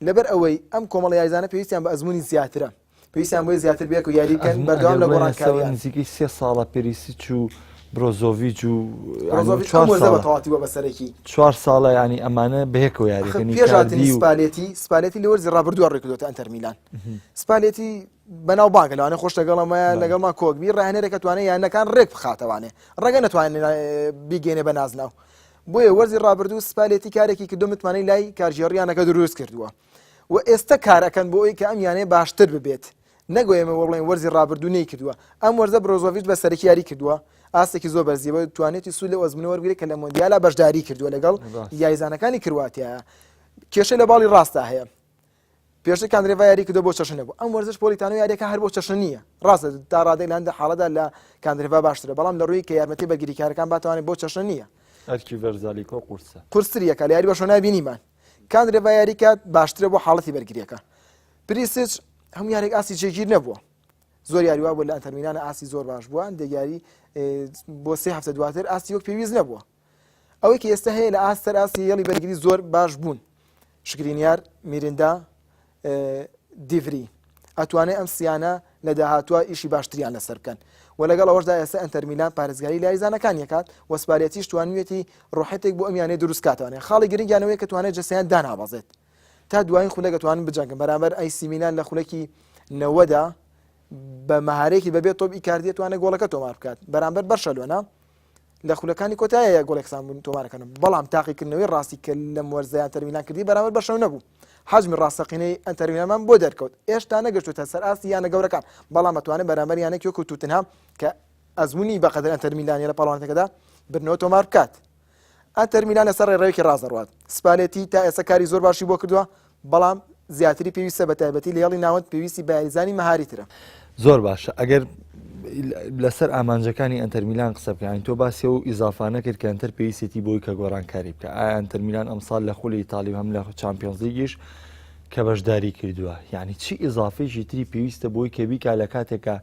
لەبەر ئەوەی ئەم کۆمەڵ یاریزانە پێویستیان بە ئەزمموی زیاترە پێویستیان بۆی زیاتر بێک و یاری بکەن بەردەوام لە گۆڕانکاریان نزیکەی سێ ساڵە پێریسیچ و برۆزۆڤیچ و برۆزۆڤیچ ئەم وەرزە بە تەواوەتی بووە بە سەرەکی. چوار ساڵە یانی ئەمانە بەیەکەوە یاریەکەن پێش هاتنی سپالێتی سپالێتی لە وەرزی ڕابردووە ڕووی کردووەتە ئەنتەر میلان سپالێتی بەناوبانگە لەوانەیە خۆش لەگەڵمە لەگەڵما کۆک بی ڕاهێنەرێکە توانێت یانەکان ڕێک بخاتەوانێ ڕەنگە نەتوانێت بیگەێنێ بە نازناو بۆیە وەرزی ڕابردوو سپالێتی کارێکی کردو متمانەی لای کارگێڕیانەکە دروست کردووە و ئێستا کارەکەن بۆ ئەوی کە ئەم یانەیە باشتر ببێت نەگۆ ئێمە بڵێن وەرزی ڕابردوو نەی کردووە ئەم وەرزە برۆزۆڤیچ بە سەرەکی یاری کردووە ئاستێکی زۆر بەرزیەوە توانێتی سوود لە ئەزمونە وەرگێت کە لە مۆندیالا بەشداری کردووە لەگەڵ یاریزانەکانی کرواتیایە. کێشەی لە باڵی ڕاستدا هەیە. پێشتر کاندرێڤا یاری کردو بۆ چەشنە بوو ئەم وەرزش پۆلیتانۆ یاریەکە هەر بۆ چەشنە نییە ڕاستە تا ڕادەی لە هەندە حاڵەدا لە کاندرێڤا باشترە بەڵام لە ڕووی کە یارمەتی بەرگریکارەکان باتوانێت بۆ چەشنە نییە ئەرکی ڤەرزالیکۆ قورسە قورستر یەکە لە یاری بەرشەلۆنە بینیمان کاندرێڤا یاری کات باشترە بۆ حاڵەتی بەرگریەکە پریسچ هەموو یارێک ئاستی جێگیر نەبووە زۆر یاری وا بوو لە ئەنتەرمیلانە ئاستی زۆر باش بووە هەندێک یاری بۆ سێ هەفتە دواتر ئاستی وەک پێویست نەبووە ئەوەی کە ئێستا هەیە لە ئاست سەر ئاستی هێڵی بەرگری زۆر باش بوون شکرینیار میرندا دیڤری ئەتوانێت ئەم سیانە لە داهاتوە ئیشی باشتریان لەسەر بکەن و لەگەڵ ئەوەشدا ئێستا ئەنتەرمیلان پارێزگاری لە یاریزانەکان یەکات و سپالێتیش توانیویەتی ڕۆحێتێک بۆ ئەم یانەیە دروست کاتوانێت خاڵی گرنگیانەوەی کە توانێت جەستەیان دانابەزێت تا دوایین خولەک ئەتوانن بجەنگن بەرامبەر ئەی سی میلان لە خولەکی نەوەدا بە مەهارێکی بەبێ تۆپ ئیکاردی توانێت گۆڵەکە تۆمار بکات بەرامبەر بەرشەلۆنە لە خولەکانی کۆتایە گۆڵێکسان بوون تۆمارەکەن بەڵام تاقیکردنەوەی ڕاستی کە لەم وەرزەیان تەرمیلان کردی بەرامبەر بەرشەلۆنە نەبوو حەجمی ڕاستەقینەی ئەنتەرمیلانمان بۆ دەرکەوت ئێشتا نەگەشتوتە سەر ئاستی یانە گەورەکان بەڵام ئەتوانێت بەرامبەر یانێک وەکو توتنهام کە ئەزمموی بەقەدر ئەنتەرمیلانە لە پاڵوانەکەدا بردنەوە تۆمار بکات ئەنتەر میلان لەسەر ڕێڕەوێکی ڕاست دەڕوات، سپالێتی تا ئێستا کاری زۆر باشی بۆ کردووە، بەڵام زیاتری پێویستە بەتایبەتی لە هێڵی ناوەند پێویستی بە یاریزانی مەهاری ترە. زۆر باشە ئەگەر لەسەر ئامانجەکانی ئەنتەر میلان قسە بکەین تۆ باسی ئەو ئیزافانە کرد کە ئەنتەر پێویستێتی بۆی کە گۆڕانکاری بکە ئایا ئەنتەر میلان ئەمساڵ لە خولی ئیتاڵی و هەم لە چامپیۆنزلیگیش کە بەشداری کردووە یعنی چی ئیزافێکی تری پێویستە بۆی کە بیکا لە کاتێکە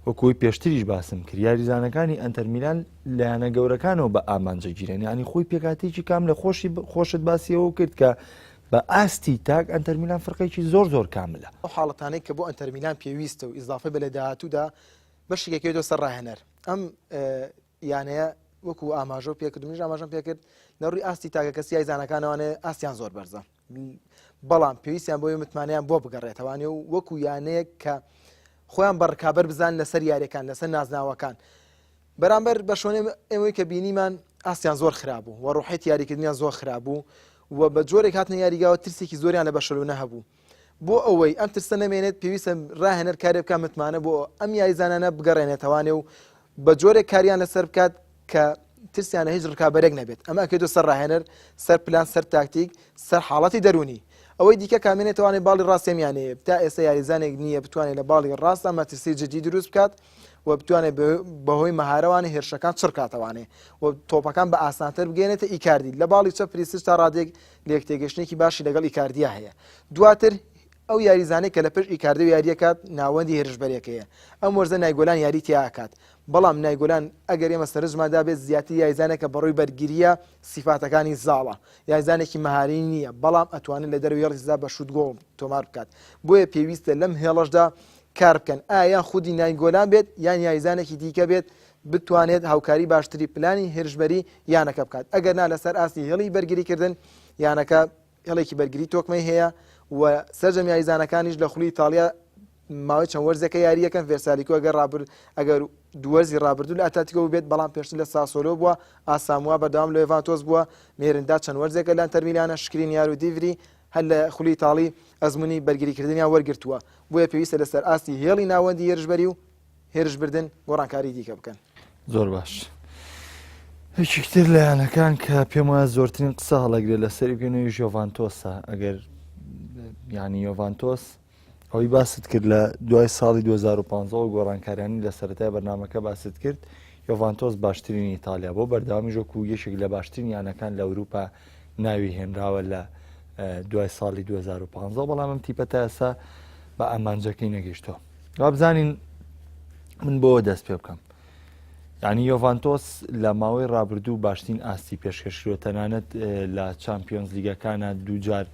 وەکوی پێشتریش باسم کرد یاریزانەکانی ئەنتەر میلان لە یانە گەورەکانەوە بە ئامانجە گیرێن یانی خۆی پێکاتێکی کام لە خۆشی خۆشت باسیەوە کرد کە بە ئاستی تاک ئەنتەرمیلان فرقێکی زۆر زۆر کاملە. ئەو حاڵەتانەی کە بۆ ئەنتەرمیلان پێویستە و ئیزافە بێ لە داهاتوودا بەشێک ئەکەوێتەوە سەر ڕاهێنەر ئەم یانەیە وەکو ئاماژە و پێکرد منیش ئاماژەم پێکرد لە ڕووی ئاستی تاکەکەسی یاریزانەکانەوانێ ئاستیان زۆر بەرزە بەڵام پێویستیان بۆی متمانەیان بۆ بگەڕێتەوانێ و وەکو یانەیەک کە خۆیان بە ڕکابەر بزان لەسەر یاریەکان لەسەر نازناوەکان بەرامبەر بەرشۆنە ئێمەی کە بینیمان ئاستیان زۆر خراپ بوو و ڕوحیەتی یاریکردنیان زۆر خراپ بوو و بە جۆرێک هاتنە یاریگاوە ترسێکی زۆریان لە بەرشەلۆنە هەبوو بۆ ئەوەی ئەم ترسە نەمێنێت پێویستە راهێنەر کارێ بکات متمانە بۆ ئەم یاریزانانە بگەڕێنێتەوانێ و بە جۆرێک کاریان لەسەر بکات کە ترسیان لە هیچ ڕکابەرێک نەبێت ئەمە ئەکەێتەوە سەر ڕاهێنەر سەر پلان سەر تاکتیک سەر حاڵەتی دەروونی ئەوەی دیکە کامێنێتوانێت باڵی ڕاستێمیانەیە تا ئێستا یاریزانێک نییە بتوانێت لە باڵی ڕاستە مەترسی جدی دروست بکات و بتوانێت بەهۆی مەهارەوانی هێرشەکان چڕکاتەوانێ و تۆپەکان بە ئاسانتر بگەێنێتە ئیکاردی لە باڵی چەپ پریسچ تا ڕادێک لێکتێگەشتێکی باشی لەگەڵ ئیکاردیا هەیە دواتر ئەو یاریزانەی کە لە پشت ئیکاردی و یاریەکات ناوەندی هێرشبەرەکەیە ئەم وەرزە نایگۆلان یاری تیاکات بەڵام نایگۆلان ئەگەر ئێمە سەرنجمان دابێت زیاتر یاریزانێکە بەڕووی بەرگریە سیفاتەکانی زاڵە یاریزانێکی مەهاری نییە بەڵام ئەتوانێت لە دەرەوەی ڕیزدا بە شوت گۆڵ تۆمار بکات بۆیە پێویستە لەم هێڵەشدا کار بکەن ئایا یان خودی ناینگۆلان بێت یان یاریزانێکی دیکە بێت بتوانێت هاوکاری باشتری پلانی هێرشبەری یانەکە بکات ئەگەر نا لەسەر ئاستی هێڵی بەرگریکردن یانەکە هێڵێکی بەرگری تۆکمەی هەیە و سەرجەم یاریزانەکانیش لە خولی ئیتاڵیا ماوەی چەند وەرزێکە یاریەکەن ڤێرسالیکۆ ئەگەر ڕابرد ئەگەر دووەرزی ڕابردوو لە ئەتلەتیکۆ بێت بەڵام پێشتر لە ساسۆلۆ بووە ئاساموا بەردەوام لە یۆڤانتۆس بووە مێرندا چەند وەرزێکە لە ئەنتەرمیلانە شکرینیار و دیڤری هەر لە خولی ئیتاڵی ئەزموونی بەرگریکردنیان وەرگرتووە، بۆیە پێویستە لەسەر ئاستی هێڵی ناوەندی هێرشبەری و هێرشبردن گۆڕانکاری دیکە بکەن. زۆر باش. یەکێک تر لە یانەکان کە پێم وایە زۆرترین قسە هەڵەگرێت لەسەری بکەینەوە یۆڤانتۆسە ئەگەر یانی یۆڤانتۆس ئەوەی باست کرد لە دوای ساڵی 2015 گۆڕانکاریانی لە سەرەتای بەرنمەکە باست کرد یۆڤانتۆس باشترین ئیتالیا بۆ بەردەوامی وەکو یەکێک لە باشترین یانەکان لە ئەوروپا ناوی هێنراوە لە دوای ساڵی 2015 بەڵام ئەم تیپە تا ئێستا بە ئامانجەکەی نەگەیشتووە وابزانین من بۆ دەست پێ بکەم یعنی یۆڤانتۆس لە ماوەی ڕابردوو باشترین ئاستی پێشکەشکردووە تەنانەت لە چامپیۆنز لیگەکانە دووجار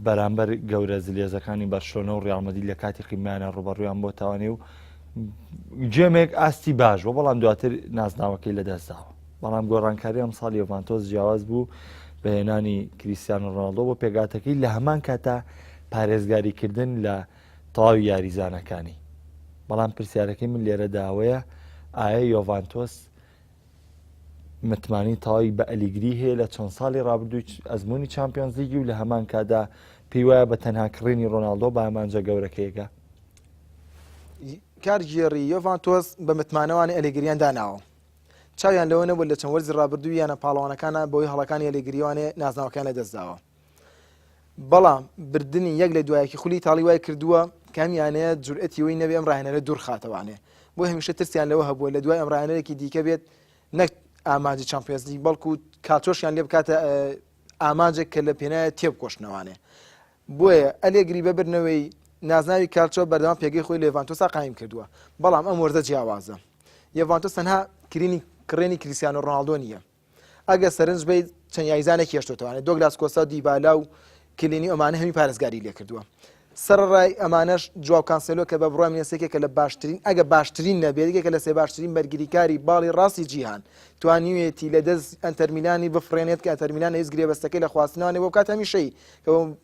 بەرامبەر گەورە زلێزەکانی بەرشلۆنە و ڕیاڵ مەدرید لە کاتی قیمانە ڕوبەڕویان بۆ تاوانێ و گێمێک ئاستی باش بۆ بەڵام دواتر نازناوەکەی لەدەستداوە بەڵام گۆڕانکاری ئەمساڵ یۆڤانتۆس جیاواز بوو بە هێنانی کریستیانۆ ڕۆناڵدۆ بۆ پێگاتەکەی لە هەمان کاتا پارێزگاریکردن لە تەواوی یاریزانەکانی بەڵام پرسیارەکەی من لێرەدا ئەوەیە ئایا یۆڤانتۆس متمانی تەواوی بە ئەلیگری هەیە لە چەند ساڵی ڕابردووی ئەزمموی چمپیۆنز لیگی و لە هەمان کادا پێی وایە بە تەنها کڕینی ڕۆناڵدۆ بە ئامانجە گەورەکەیەگە کارگێڕی یۆڤانتۆس بە متمانەوانی ئەلێگریان داناوە چاویان لەوە نەبوو لە چەند وەرزی ڕابردوو یانە پاڵەوانەکانە بەهۆی هەڵەکانی ئەلێگریوانێ نازناوەکەیان لەدەستداوە. بەڵام بردنی یەک لە دوایەکی خولی ئیتاڵی وای کردووە کە ئەم یانەیە جورئەتی ئەوەی نەبێ ئەم ڕاهێنەرە دوور خاتەوانێ بۆ هەمیشە ترسیان لەوە هەبووە لە دوای ئەم ڕاهێنەرێکی دیکە بێت نەک ئامانجی چامپیۆنزلیگ بەڵکو کالچۆشیان لێ بکاتە ئامانجێک کە لە پێناوی تێبکۆشنەوانێ بۆیە ئەلێگری بە بردنەوەی نازناوی کالچۆ بەردەوام پێگەی خۆی لە یۆڤانتۆسا قایم کردووە بەڵام ئەم وەرزە جیاوازە یۆڤانتۆس تەنها کرینی کڕێنی کریسیانۆ ڕۆناڵدۆ نییە ئەگەر سەرنج بەیت چەند یاریزانێک هێشتۆتەوانێ دۆگلاس کۆستا و دیبالا و کلینی ئەمانە هەمی پارێزگاری لێکردووە سەرەڕای ئەمانەش جواو کانسێلۆ کە بە بڕوای من یەکێکە لە باشترین ئەگە باشترین نەبێت یەکێکە لە سێ باشترین بەرگریکاری باڵی ڕاستی جیهان توانیوێتی لە دەست ئەنتەرمیلانی بفڕێنێت کە ئەنتەرمیلان هیچ گرێبەستەکەی لە خواستنەوەێ بۆ بکات هەمیشەی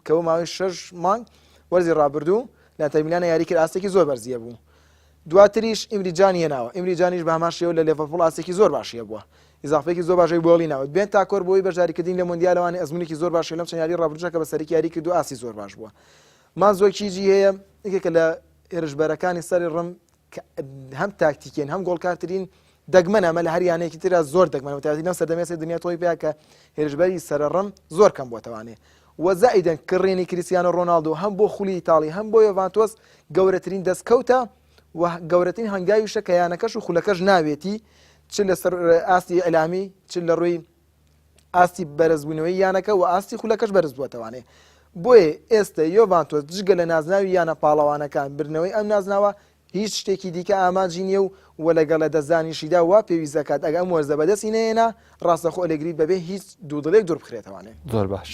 کە بۆ ماوەی شەش مانگ وەرزی ڕابردوو لە ئەنتەرمیلانە یاری کرد ئاستێکی زۆر بەرزیە بوو دواتریش ئیمری جانی هێناوە، ئیمری جانیش بە هەمان شێوە لە لێڤەرپوڵ ئاستێکی زۆر باشی هەبووە، ئیزافەیەکی زۆر باشی بۆ هێڵی ناوەند. بێنتاکۆر بۆ هۆی بەشداریکردنی لە مۆندیالەوانی ئەزموونێکی زۆر باشی لەم چەند یاریی ڕابردووشدا کە بە سەرەکی یاری کردووە ئاستی زۆر باش بووە. مانزۆکیجی هەیە، یەکێکە لە هێرشبەرەکانی سەری ڕم کە هەم تاکتیکین هەم گۆڵکارترین دەگمەنە ئەمە لە هەر یانەیەکی ترا زۆر دەگمەنە بەتایبەتی لەم سەردەمەی ئێستا دنیا تۆی پێیا کە هێرشبەری سەرەڕم زۆر کەم بووەتەوانێ و زائیدەن کڕینی کریستیانۆ ڕۆناڵدۆ هەم بۆ خولی ئیتاڵی هەم بۆ یۆڤانتۆس گەورەترین دەستکەوتە و گەورەترین هەنگاویشە کە یانەکەش و خولەکەش ناوێتی چ لەسەر ئاستی ئیعلامی چ لە ڕووی ئاستی بەرزبوونەوەی یانەکە و ئاستی خولەکەش بەرز بووەتەوانێ بۆیە ئێستە یۆڤانتۆس جگە لە نازناوی یانە پاڵەوانەکان بردنەوەی ئەم نازناوە هیچ شتێکی دیکە ئامانجی نییە و و لەگەڵ لەدەستدانیشیدا وا پێویست دەکات ئەگەر ئەم وەرزە بەدەستی نەهێنا ڕاستەخۆ ئەلێگری بەبێ هیچ دوودڵێک دووربخرێتەوانێ. زۆر باش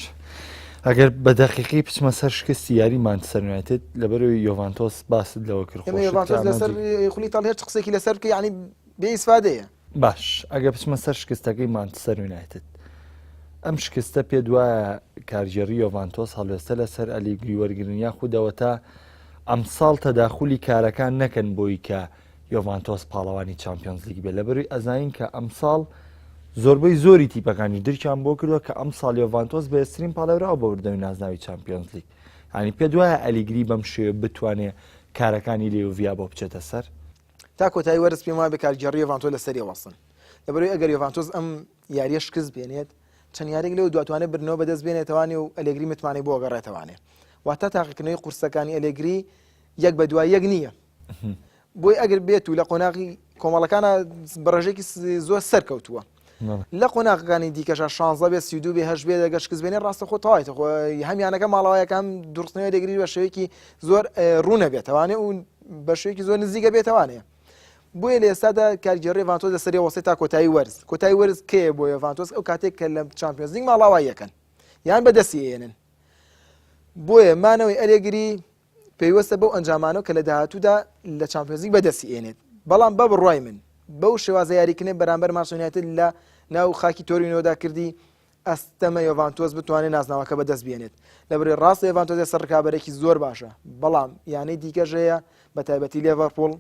ئەگەر بە دەقیقی بچمە سەر شکستی یاری مانچستەر یونایتد لەبەرەوەی یۆڤانتۆس باست لەوە کرد ئێمە یۆڤانتۆس لەسەر خولی ئیتاڵی هەرچ قسێکی لەسەر بکە یعنی بێ ئیسفادەیە. باش ئەگەر بچمە سەر شکستەکەی مانچستەر یونایتد ئەم شکستە پێت وایە کارگێڕی یۆڤانتۆس هەڵوێستە لەسەر ئەلیگری وەرگرن یاخود ئەوەتا ئەمساڵ تەداخولی کارەکان نەکەن بۆی کە یۆڤانتۆس پاڵەوانی چامپیۆنزلیگ بێت لەبەروی ئەزانین کە ئەمساڵ زۆربەی زۆری تیپەکانی درکیان بۆ کردووە کە ئەمساڵ یۆڤانتۆس بەهێزترین پاڵێوراوە بۆ بردنەوەی نازناوی چامپیۆنزلیگ ینی پێ دوایە ئەلیگری بەم شێوە بتوانێ کارەکانی لێوڤیا بۆ بچێتە سەر تا کۆتایی وەرز پێم وابێ کارگێڕی یۆڤانتۆس لەسەری وەستن لەبەرەوەی ئەگەر یۆڤانتۆس ئەم یاریە شکست بێنێت چەند یاریێک لەو دواتوانێت بردنەوە بەدەست بێنێتوانێ و ئەلێگری متمانەی بۆ گەڕێتەوانێ واتە تاقیکردنەوەی قورسەکانی ئەلێگری یەک بە دوای یەک نییە بۆی ئەگەر بێت و لە قۆناغی کۆمەڵەکانە بەڕێژێکی زۆر سەرکەوتووە لە قۆناغەکانی دیکەشا شانزە بێ 32 بێ هەش بێ دەگەر شکست بێنێ ڕاستە خۆ تەواویتە خۆ هەم یانەکە ماڵەوەیەکە هەم دوورخستنەوەی دەگری بە شێوەیەکی زۆر ڕوونە بێتەوانێ و بە شێوەیەکی زۆر نزیکە بێتەوانێ بۆیە لە ئێستادا کارگێڕی یۆڤانتۆس لەسەری وەستێ تا کۆتایی وەرز کۆتایی وەرز کێ بۆ یۆڤانتۆس ئەو کاتێک کە لە چامپیۆنزلیگ ماڵاوای یەکەن یان بەدەستی ئێنن بۆیە مانەوەی ئەلێگری پەیوەستە بەو ئەنجامانەوە کە لە داهاتوودا لە چامپیۆنزلیگ بەدەستی ئێنێت، بەڵام بە بڕوای من بەو شێوازە یاریکردنەی بەرامبەر مانچستەر یونایتد لە ناو خاکی تۆرینۆدا کردی، ئەستەمە یۆڤانتۆس بتوانێت نازناوەکە بەدەست بێنێت. لەبەرئەوەی ڕاستە یۆڤانتۆس ئێستا ڕکابەرێکی زۆر باشە، بەڵام یانەی دیکەش هەیە بەتایبەتی لێڤەرپوڵ،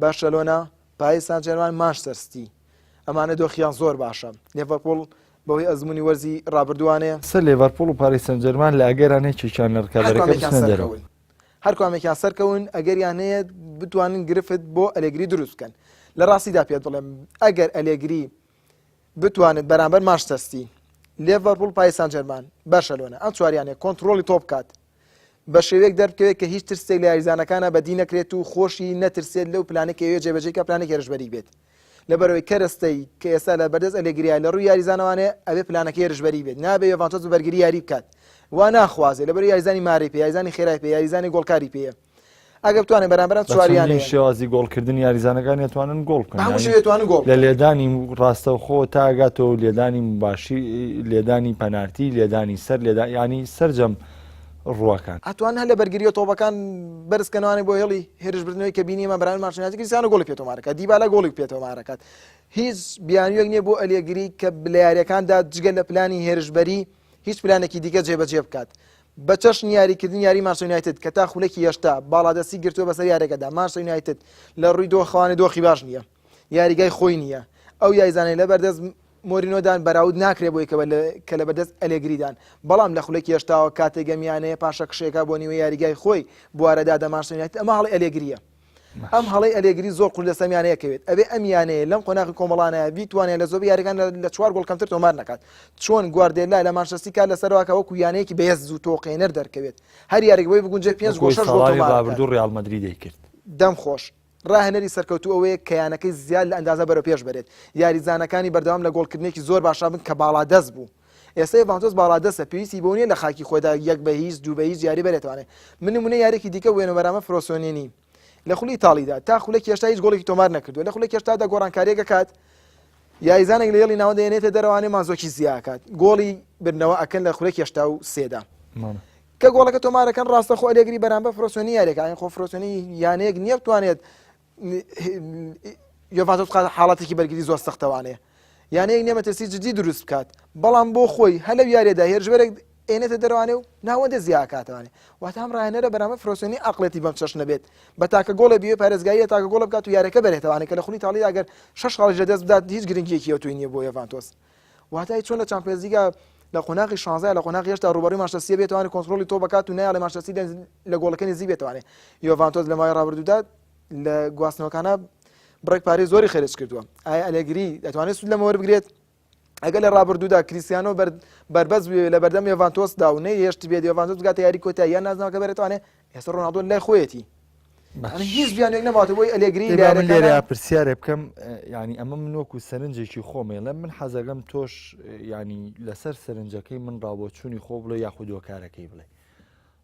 بەرشەلۆنە، پاریس سانجێرمان، مانچستەر ستی. ئەمانە دۆخیان زۆر باشە. لێڤەرپوڵ بەهۆی ئەزموونی وەرزی ڕابردووانێ. سەر لێڤەرپوڵ و پاریس سانجێرمان لە ئەگەران یەکێکیان لە ڕکابەرەکە بچنە دەرەوە. هەر کوامێکیان سەرکەون ئەگەریان هەیە بتوانن گرفت بۆ ئەلێگری دروست بکەن. لە ڕاستیدا پێت بڵێم ئەگەر ئەلێگری بتوانێت بەرامبەر مانچستەر ستی، لێڤەرپوڵ، پاریس سانجێرمان، بەرشەلۆنە ئەم چواریانە کۆنتڕۆڵی تۆپ بکات بە شێوەیەک دەربکەوێت کە هیچ ترسێک لە یاریزانەکانە بەدی نەکرێت و خۆشی نەترسێت لەو پلانەی کە ئەیەوێت جێبەجێی کە پلانێکی هێرشبەری بێت لەبەرئەوەی کەرەستەی کە ئێستا لە بەردەست ئەلێگریایە لە ڕووی یاریزانەوانێ ئەبێ پلانەکەی هێرشبەری بێت نابێ یۆڤانتۆس بە بەرگری یاری بکات وا ناخوازێ لەبەر یاریزانی مارەی پێ یاریزانی خێرای پێ یاریزانی گۆڵکاری پێیە ئەگەر بتوانێت بەرامبەران چواریانەیە شێوازی گۆڵکردن یاریزانەکان توانن گۆڵ بکەن هەموو شێوەیە توانن گۆڵ لە لێدانی ڕاستەوخۆ تاگاتەوە لێدانی باشی لێدانی پەنارتی لێدانی سەر لێدا ینی سەرجەم ڕووەکان. ئەتوان هەر لە بەرگرییە تۆپەکان بەرز کەنەوانێ بۆ هێڵی هێرشبردنەوەی کە بینیمان بەرامبەر مانچستەر یونایتد کریستیانۆ گۆڵی پێ تۆمارەکات دیبالا گۆڵی پێ تۆمارەکات هیچ بیانوویەک نییە بۆ ئەلێگری کە لە یاریەکاندا جگە لە پلانی هێرشبەری هیچ پلانێکی دیکە جێبەجێ بکات بە چەشنی یاریکردنی یاری مانچستەر یونایتد کە تا خولەکی 80 باڵادەستی گرتووە بەسەر یاریەکەدا مانچستەر یونایتد لە ڕووی دۆخەوانێ دۆخی باش نییە یاریگای خۆی نییە ئەو یاریزانەی لەبەردەست مۆرینۆدان بەراورد ناکرێت بۆی کە لەبەردەست ئەلێگریدان، بەڵام لە خولەکی هەشتاوە کاتێک ئەم یانەیە پاشەکشەیەکا بۆ نیوەی یاریگای خۆی بوارە دادە مانچستەر یونایتد ئەمە هەڵەی ئەلێگرییە. ئەم هەڵەی ئەلێگری زۆر قورس لەسەر ئەم یانەیە کەوێت ئەبێ ئەم یانەیە لەم قۆناغی کۆمەڵانەیە بیتوانێت لە زۆربەی یاریەکان لە چوار گۆڵ کەمتر تۆمار نەکات چۆن گواردێلا لە مانچستەر کار لەسەرەوە کە وەکو یانەیەکی بەهێز و تۆقێنەر دەرکەوێت هەر یاریک بۆی بگونجێ پێنج گۆڵ شەش گۆڵ تۆمار ڕابردوو ڕیال مەدرید دەیکرد. دەم خۆش. ڕاهێنەری سەرکەوتوو ئەوەیە کە یانەکەی زیاد لە ئەندازە بەرەو پێش بەرێت یاریزانەکانی بەردەوام لە گۆڵکردنێکی زۆر باشا بن کە باڵادەست بوو ئێستا یۆڤانتۆس باڵادەستە پێویستی بەوە نییە لە خاکی خۆیدا یەک بە هیچ دوو بە هیچ یاری بەرێتوانێت من نمونە یاریێکی دیکە وێنە بەرامە فرۆسۆنینی لە خولی ئیتاڵیدا تا خولەکی هێشتا هیچ گۆڵێکی تۆمار نەکردووە لە خولەکی هێشتادا گۆڕانکاریەک ئەکات یاریزانێک لە هێڵی ناوەند دەێنێتە دەرەوانێ مانزۆکی زیاکات گۆڵی بردنەوە ئەکەن لە خولەکی هێشتا و سێدا کە گۆڵەکە تۆمارەکەن ڕاستە خۆ ئەلێگری بەرامبەر فرۆسۆنی یاریەکە ئاین خۆ فرۆسۆنی یانەیەک نییە بتوانێت یۆڤانتۆس بخاتە حاڵەتێکی بەرگری زۆر سەختەوانەیە یانەیەک نییە مەترسی جدی دروست بکات بەڵام بۆ خۆی هەر لەو یاریەدا هێرشبەرێک ئێنێتە دەروانێ و ناوەندە زیاکاتوانێ واتە ئەم ڕاهێنەرە بەرامبەر فرۆسیۆنی ئەقڵێتی بەم چەشنە بێت بە تاکە گۆڵێ بیێ پارێزگاریە تاکە گۆڵە بکات و یاریەکە بەرێتوانێت کە لە خولی ئیتاڵیدا ئەگەر شەش خاڵیش لەدەست بدات هیچ گرنگیەکی ئەوتۆی نییە بۆ یۆڤانتۆس واتای چۆن لە چامپیۆنزلیگا لە قۆناغی 16 لە قۆناغی هێشتا ڕووبەڕووی مانچستەر بێتوانێت کۆنترۆڵی تۆپ بکات و نایەڵێ مانچستەر لە گۆڵەکە نزیک بێتوانێت یۆڤانتۆس لە ماوەی ڕابردوودا لە گواستنەوەکانە بڕێک پارەی زۆری خەرج کردووە ئایا ئەلێگری دەتوانێت سوود لەمە وەربگرێت ئەگەر لە ڕابردوودا کریسیانۆ بەربەست بوێ لە بەردەم یۆڤانتۆسدا و نەیهێشت بێت یۆڤانتۆس بگاتە یاری کۆتایی یان نازناوەکە بەرێتوانێت ئێستا ڕۆناڵدۆ لای خۆیەتی هیچ بیانێک نەماوەتە بۆی ئەلێگری لێرە لێرە پرسیارێ بکەم ینی ئەمە من وەکو سەرنجێکی خۆمێڵێ من حەزەکەم تۆش ینی لەسەر سەرنجەکەی من ڕاوبۆچوونی خۆ بڵێ یاخود هۆکارەکەی بڵێ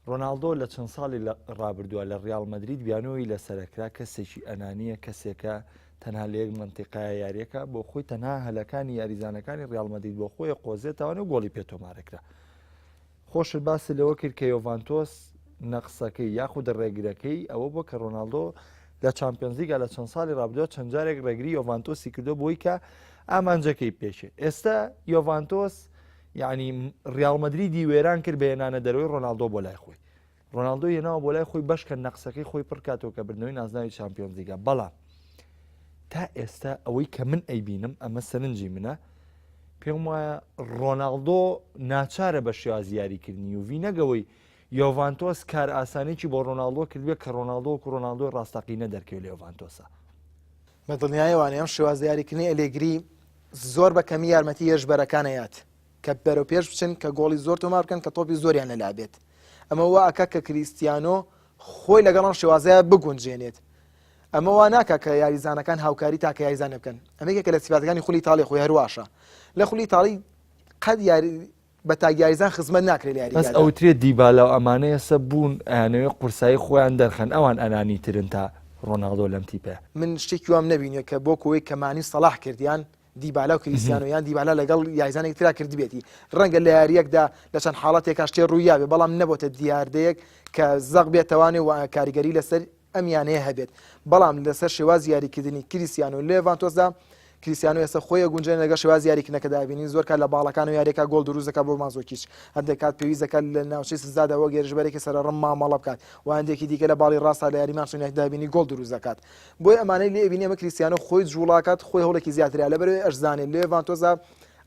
ڕۆناڵدۆ لە چەند ساڵی ڕابردووە لە ڕیاڵ مەدرید بیانووی لەسەرەکرا کەسێکی ئەنانییە کەسێکە تەنها لە یەک مەنتیقایە یاریەکە بۆ خۆی تەنها هەلەکانی یاریزانەکانی ڕیاڵ مەدرید بۆ خۆی قۆزێتەوە و گۆڵی پێ تۆمارەکرا خۆشت باسی لەوە کرد کە یۆڤانتۆس نەقسەکەی یاخود ڕێگرەکەی ئەوە بووە کە ڕۆناڵدۆ لە چامپیۆنزلیگا لە چەند ساڵی ڕابردووە چەند جارێک ڕێگری یۆڤانتۆسی کردو بۆی کە ئامانجەکەی پێشێ ئێستا یۆڤانتۆس یعنی ڕیاڵ مەدریدی وێران کرد بە هێنانە دەرەوەی ڕۆناڵدۆ بۆ لای خۆی ڕۆناڵدۆ هێناوە بۆ لای خۆی بەشکە نەقسەکەی خۆی پڕکاتەوە کە بردنەوەی نازناوی چامپیۆنزلیگا بەڵام تا ئێستا ئەوەی کە من ئەیبینم ئەمە سەرنجی منە پێم وایە ڕۆناڵدۆ ناچارە بە شێوازی یاریکردنی یوڤی نەگەوەی یۆڤانتۆس کار ئاسانێکی بۆ ڕۆناڵدۆ کردبێت کە ڕۆناڵدۆ و ڕۆناڵدۆی ڕاستەقینە دەرکەوێت لە یۆڤانتۆسە بە دڵنیایەوانێ ئەم شێوازە یاریکردنی ئەلێگری زۆر بە کەمی یارمەتی هێرشبەرەکان ئەیات کە بەرەو پێش بچن کە گۆڵی زۆر تۆمار بکەن کە تۆپی زۆریان لەلا بێت ئەمە وا ئەکا کە کریستیانۆ خۆی لەگەڵ ئەم شێوازەیە بگونجێنێت ئەمە وا ناکا کە یاریزانەکان هاوکاری تاکە یاریزانە بکەن ئەمە یەکێکە لە سیفاتەکانی خولی ئیتاڵی خۆی هەرواشە لە خولی ئیتاڵی قەت یاری بە تاک یاریزان خزمەت ناکرێت لە بەس یاریگادا. ئەوترێت دیبالا و ئەمانە ئێستا بوون ئەیانەوێ قورسایی خۆیان دەرخەن ئەوان ئەنانی ترن تا ڕۆناڵدۆ لەم تیپەیە. من شتێکی وام نەبینیوە کە بۆ کۆی کە مانی و سەڵاح کردیان دیبالا و کریستیانۆ یان دیبالا لەگەڵ یاریزانێکی ترا کردبێتی ڕەنگە لە یارییەکدا لە چەند حاڵەتێکا شتێ ڕوویابێ بەڵام نەبۆتە دیاردەیەک کە زەق بێتەوانێ و کاریگەری لەسەر ئەم یانەیە هەبێت، بەڵام لەسەر شێوازی یاریکردنی کریستیانۆ لە یۆڤانتۆسدا، کریستیانۆ ئێستا خۆی ئەگونجێنێت لەگەڵ شێوازی یاریکردنەکەدا، بینین زۆر کات لە باڵەکان و یاریەکە گۆڵ دروست دەکات بۆ مانزۆکیچ، هەندێک کات پێویست دەکات لە ناوچەی سزادا وەک هێرشبەرێکی سەرەڕم مامەڵە بکات و هەندێکی دیکە لە باڵی ڕاستدا لە یاری مانچستەر یونایتددا بینی گۆڵ دروست دەکات. بۆیە ئەمانەی لێ ئەبینی ئەمە کریستیانۆ خۆی جوڵاکات، خۆی هەوڵێکی زیاترە، لەبەرئەوەی ئەشزانێت لە یۆڤانتۆسدا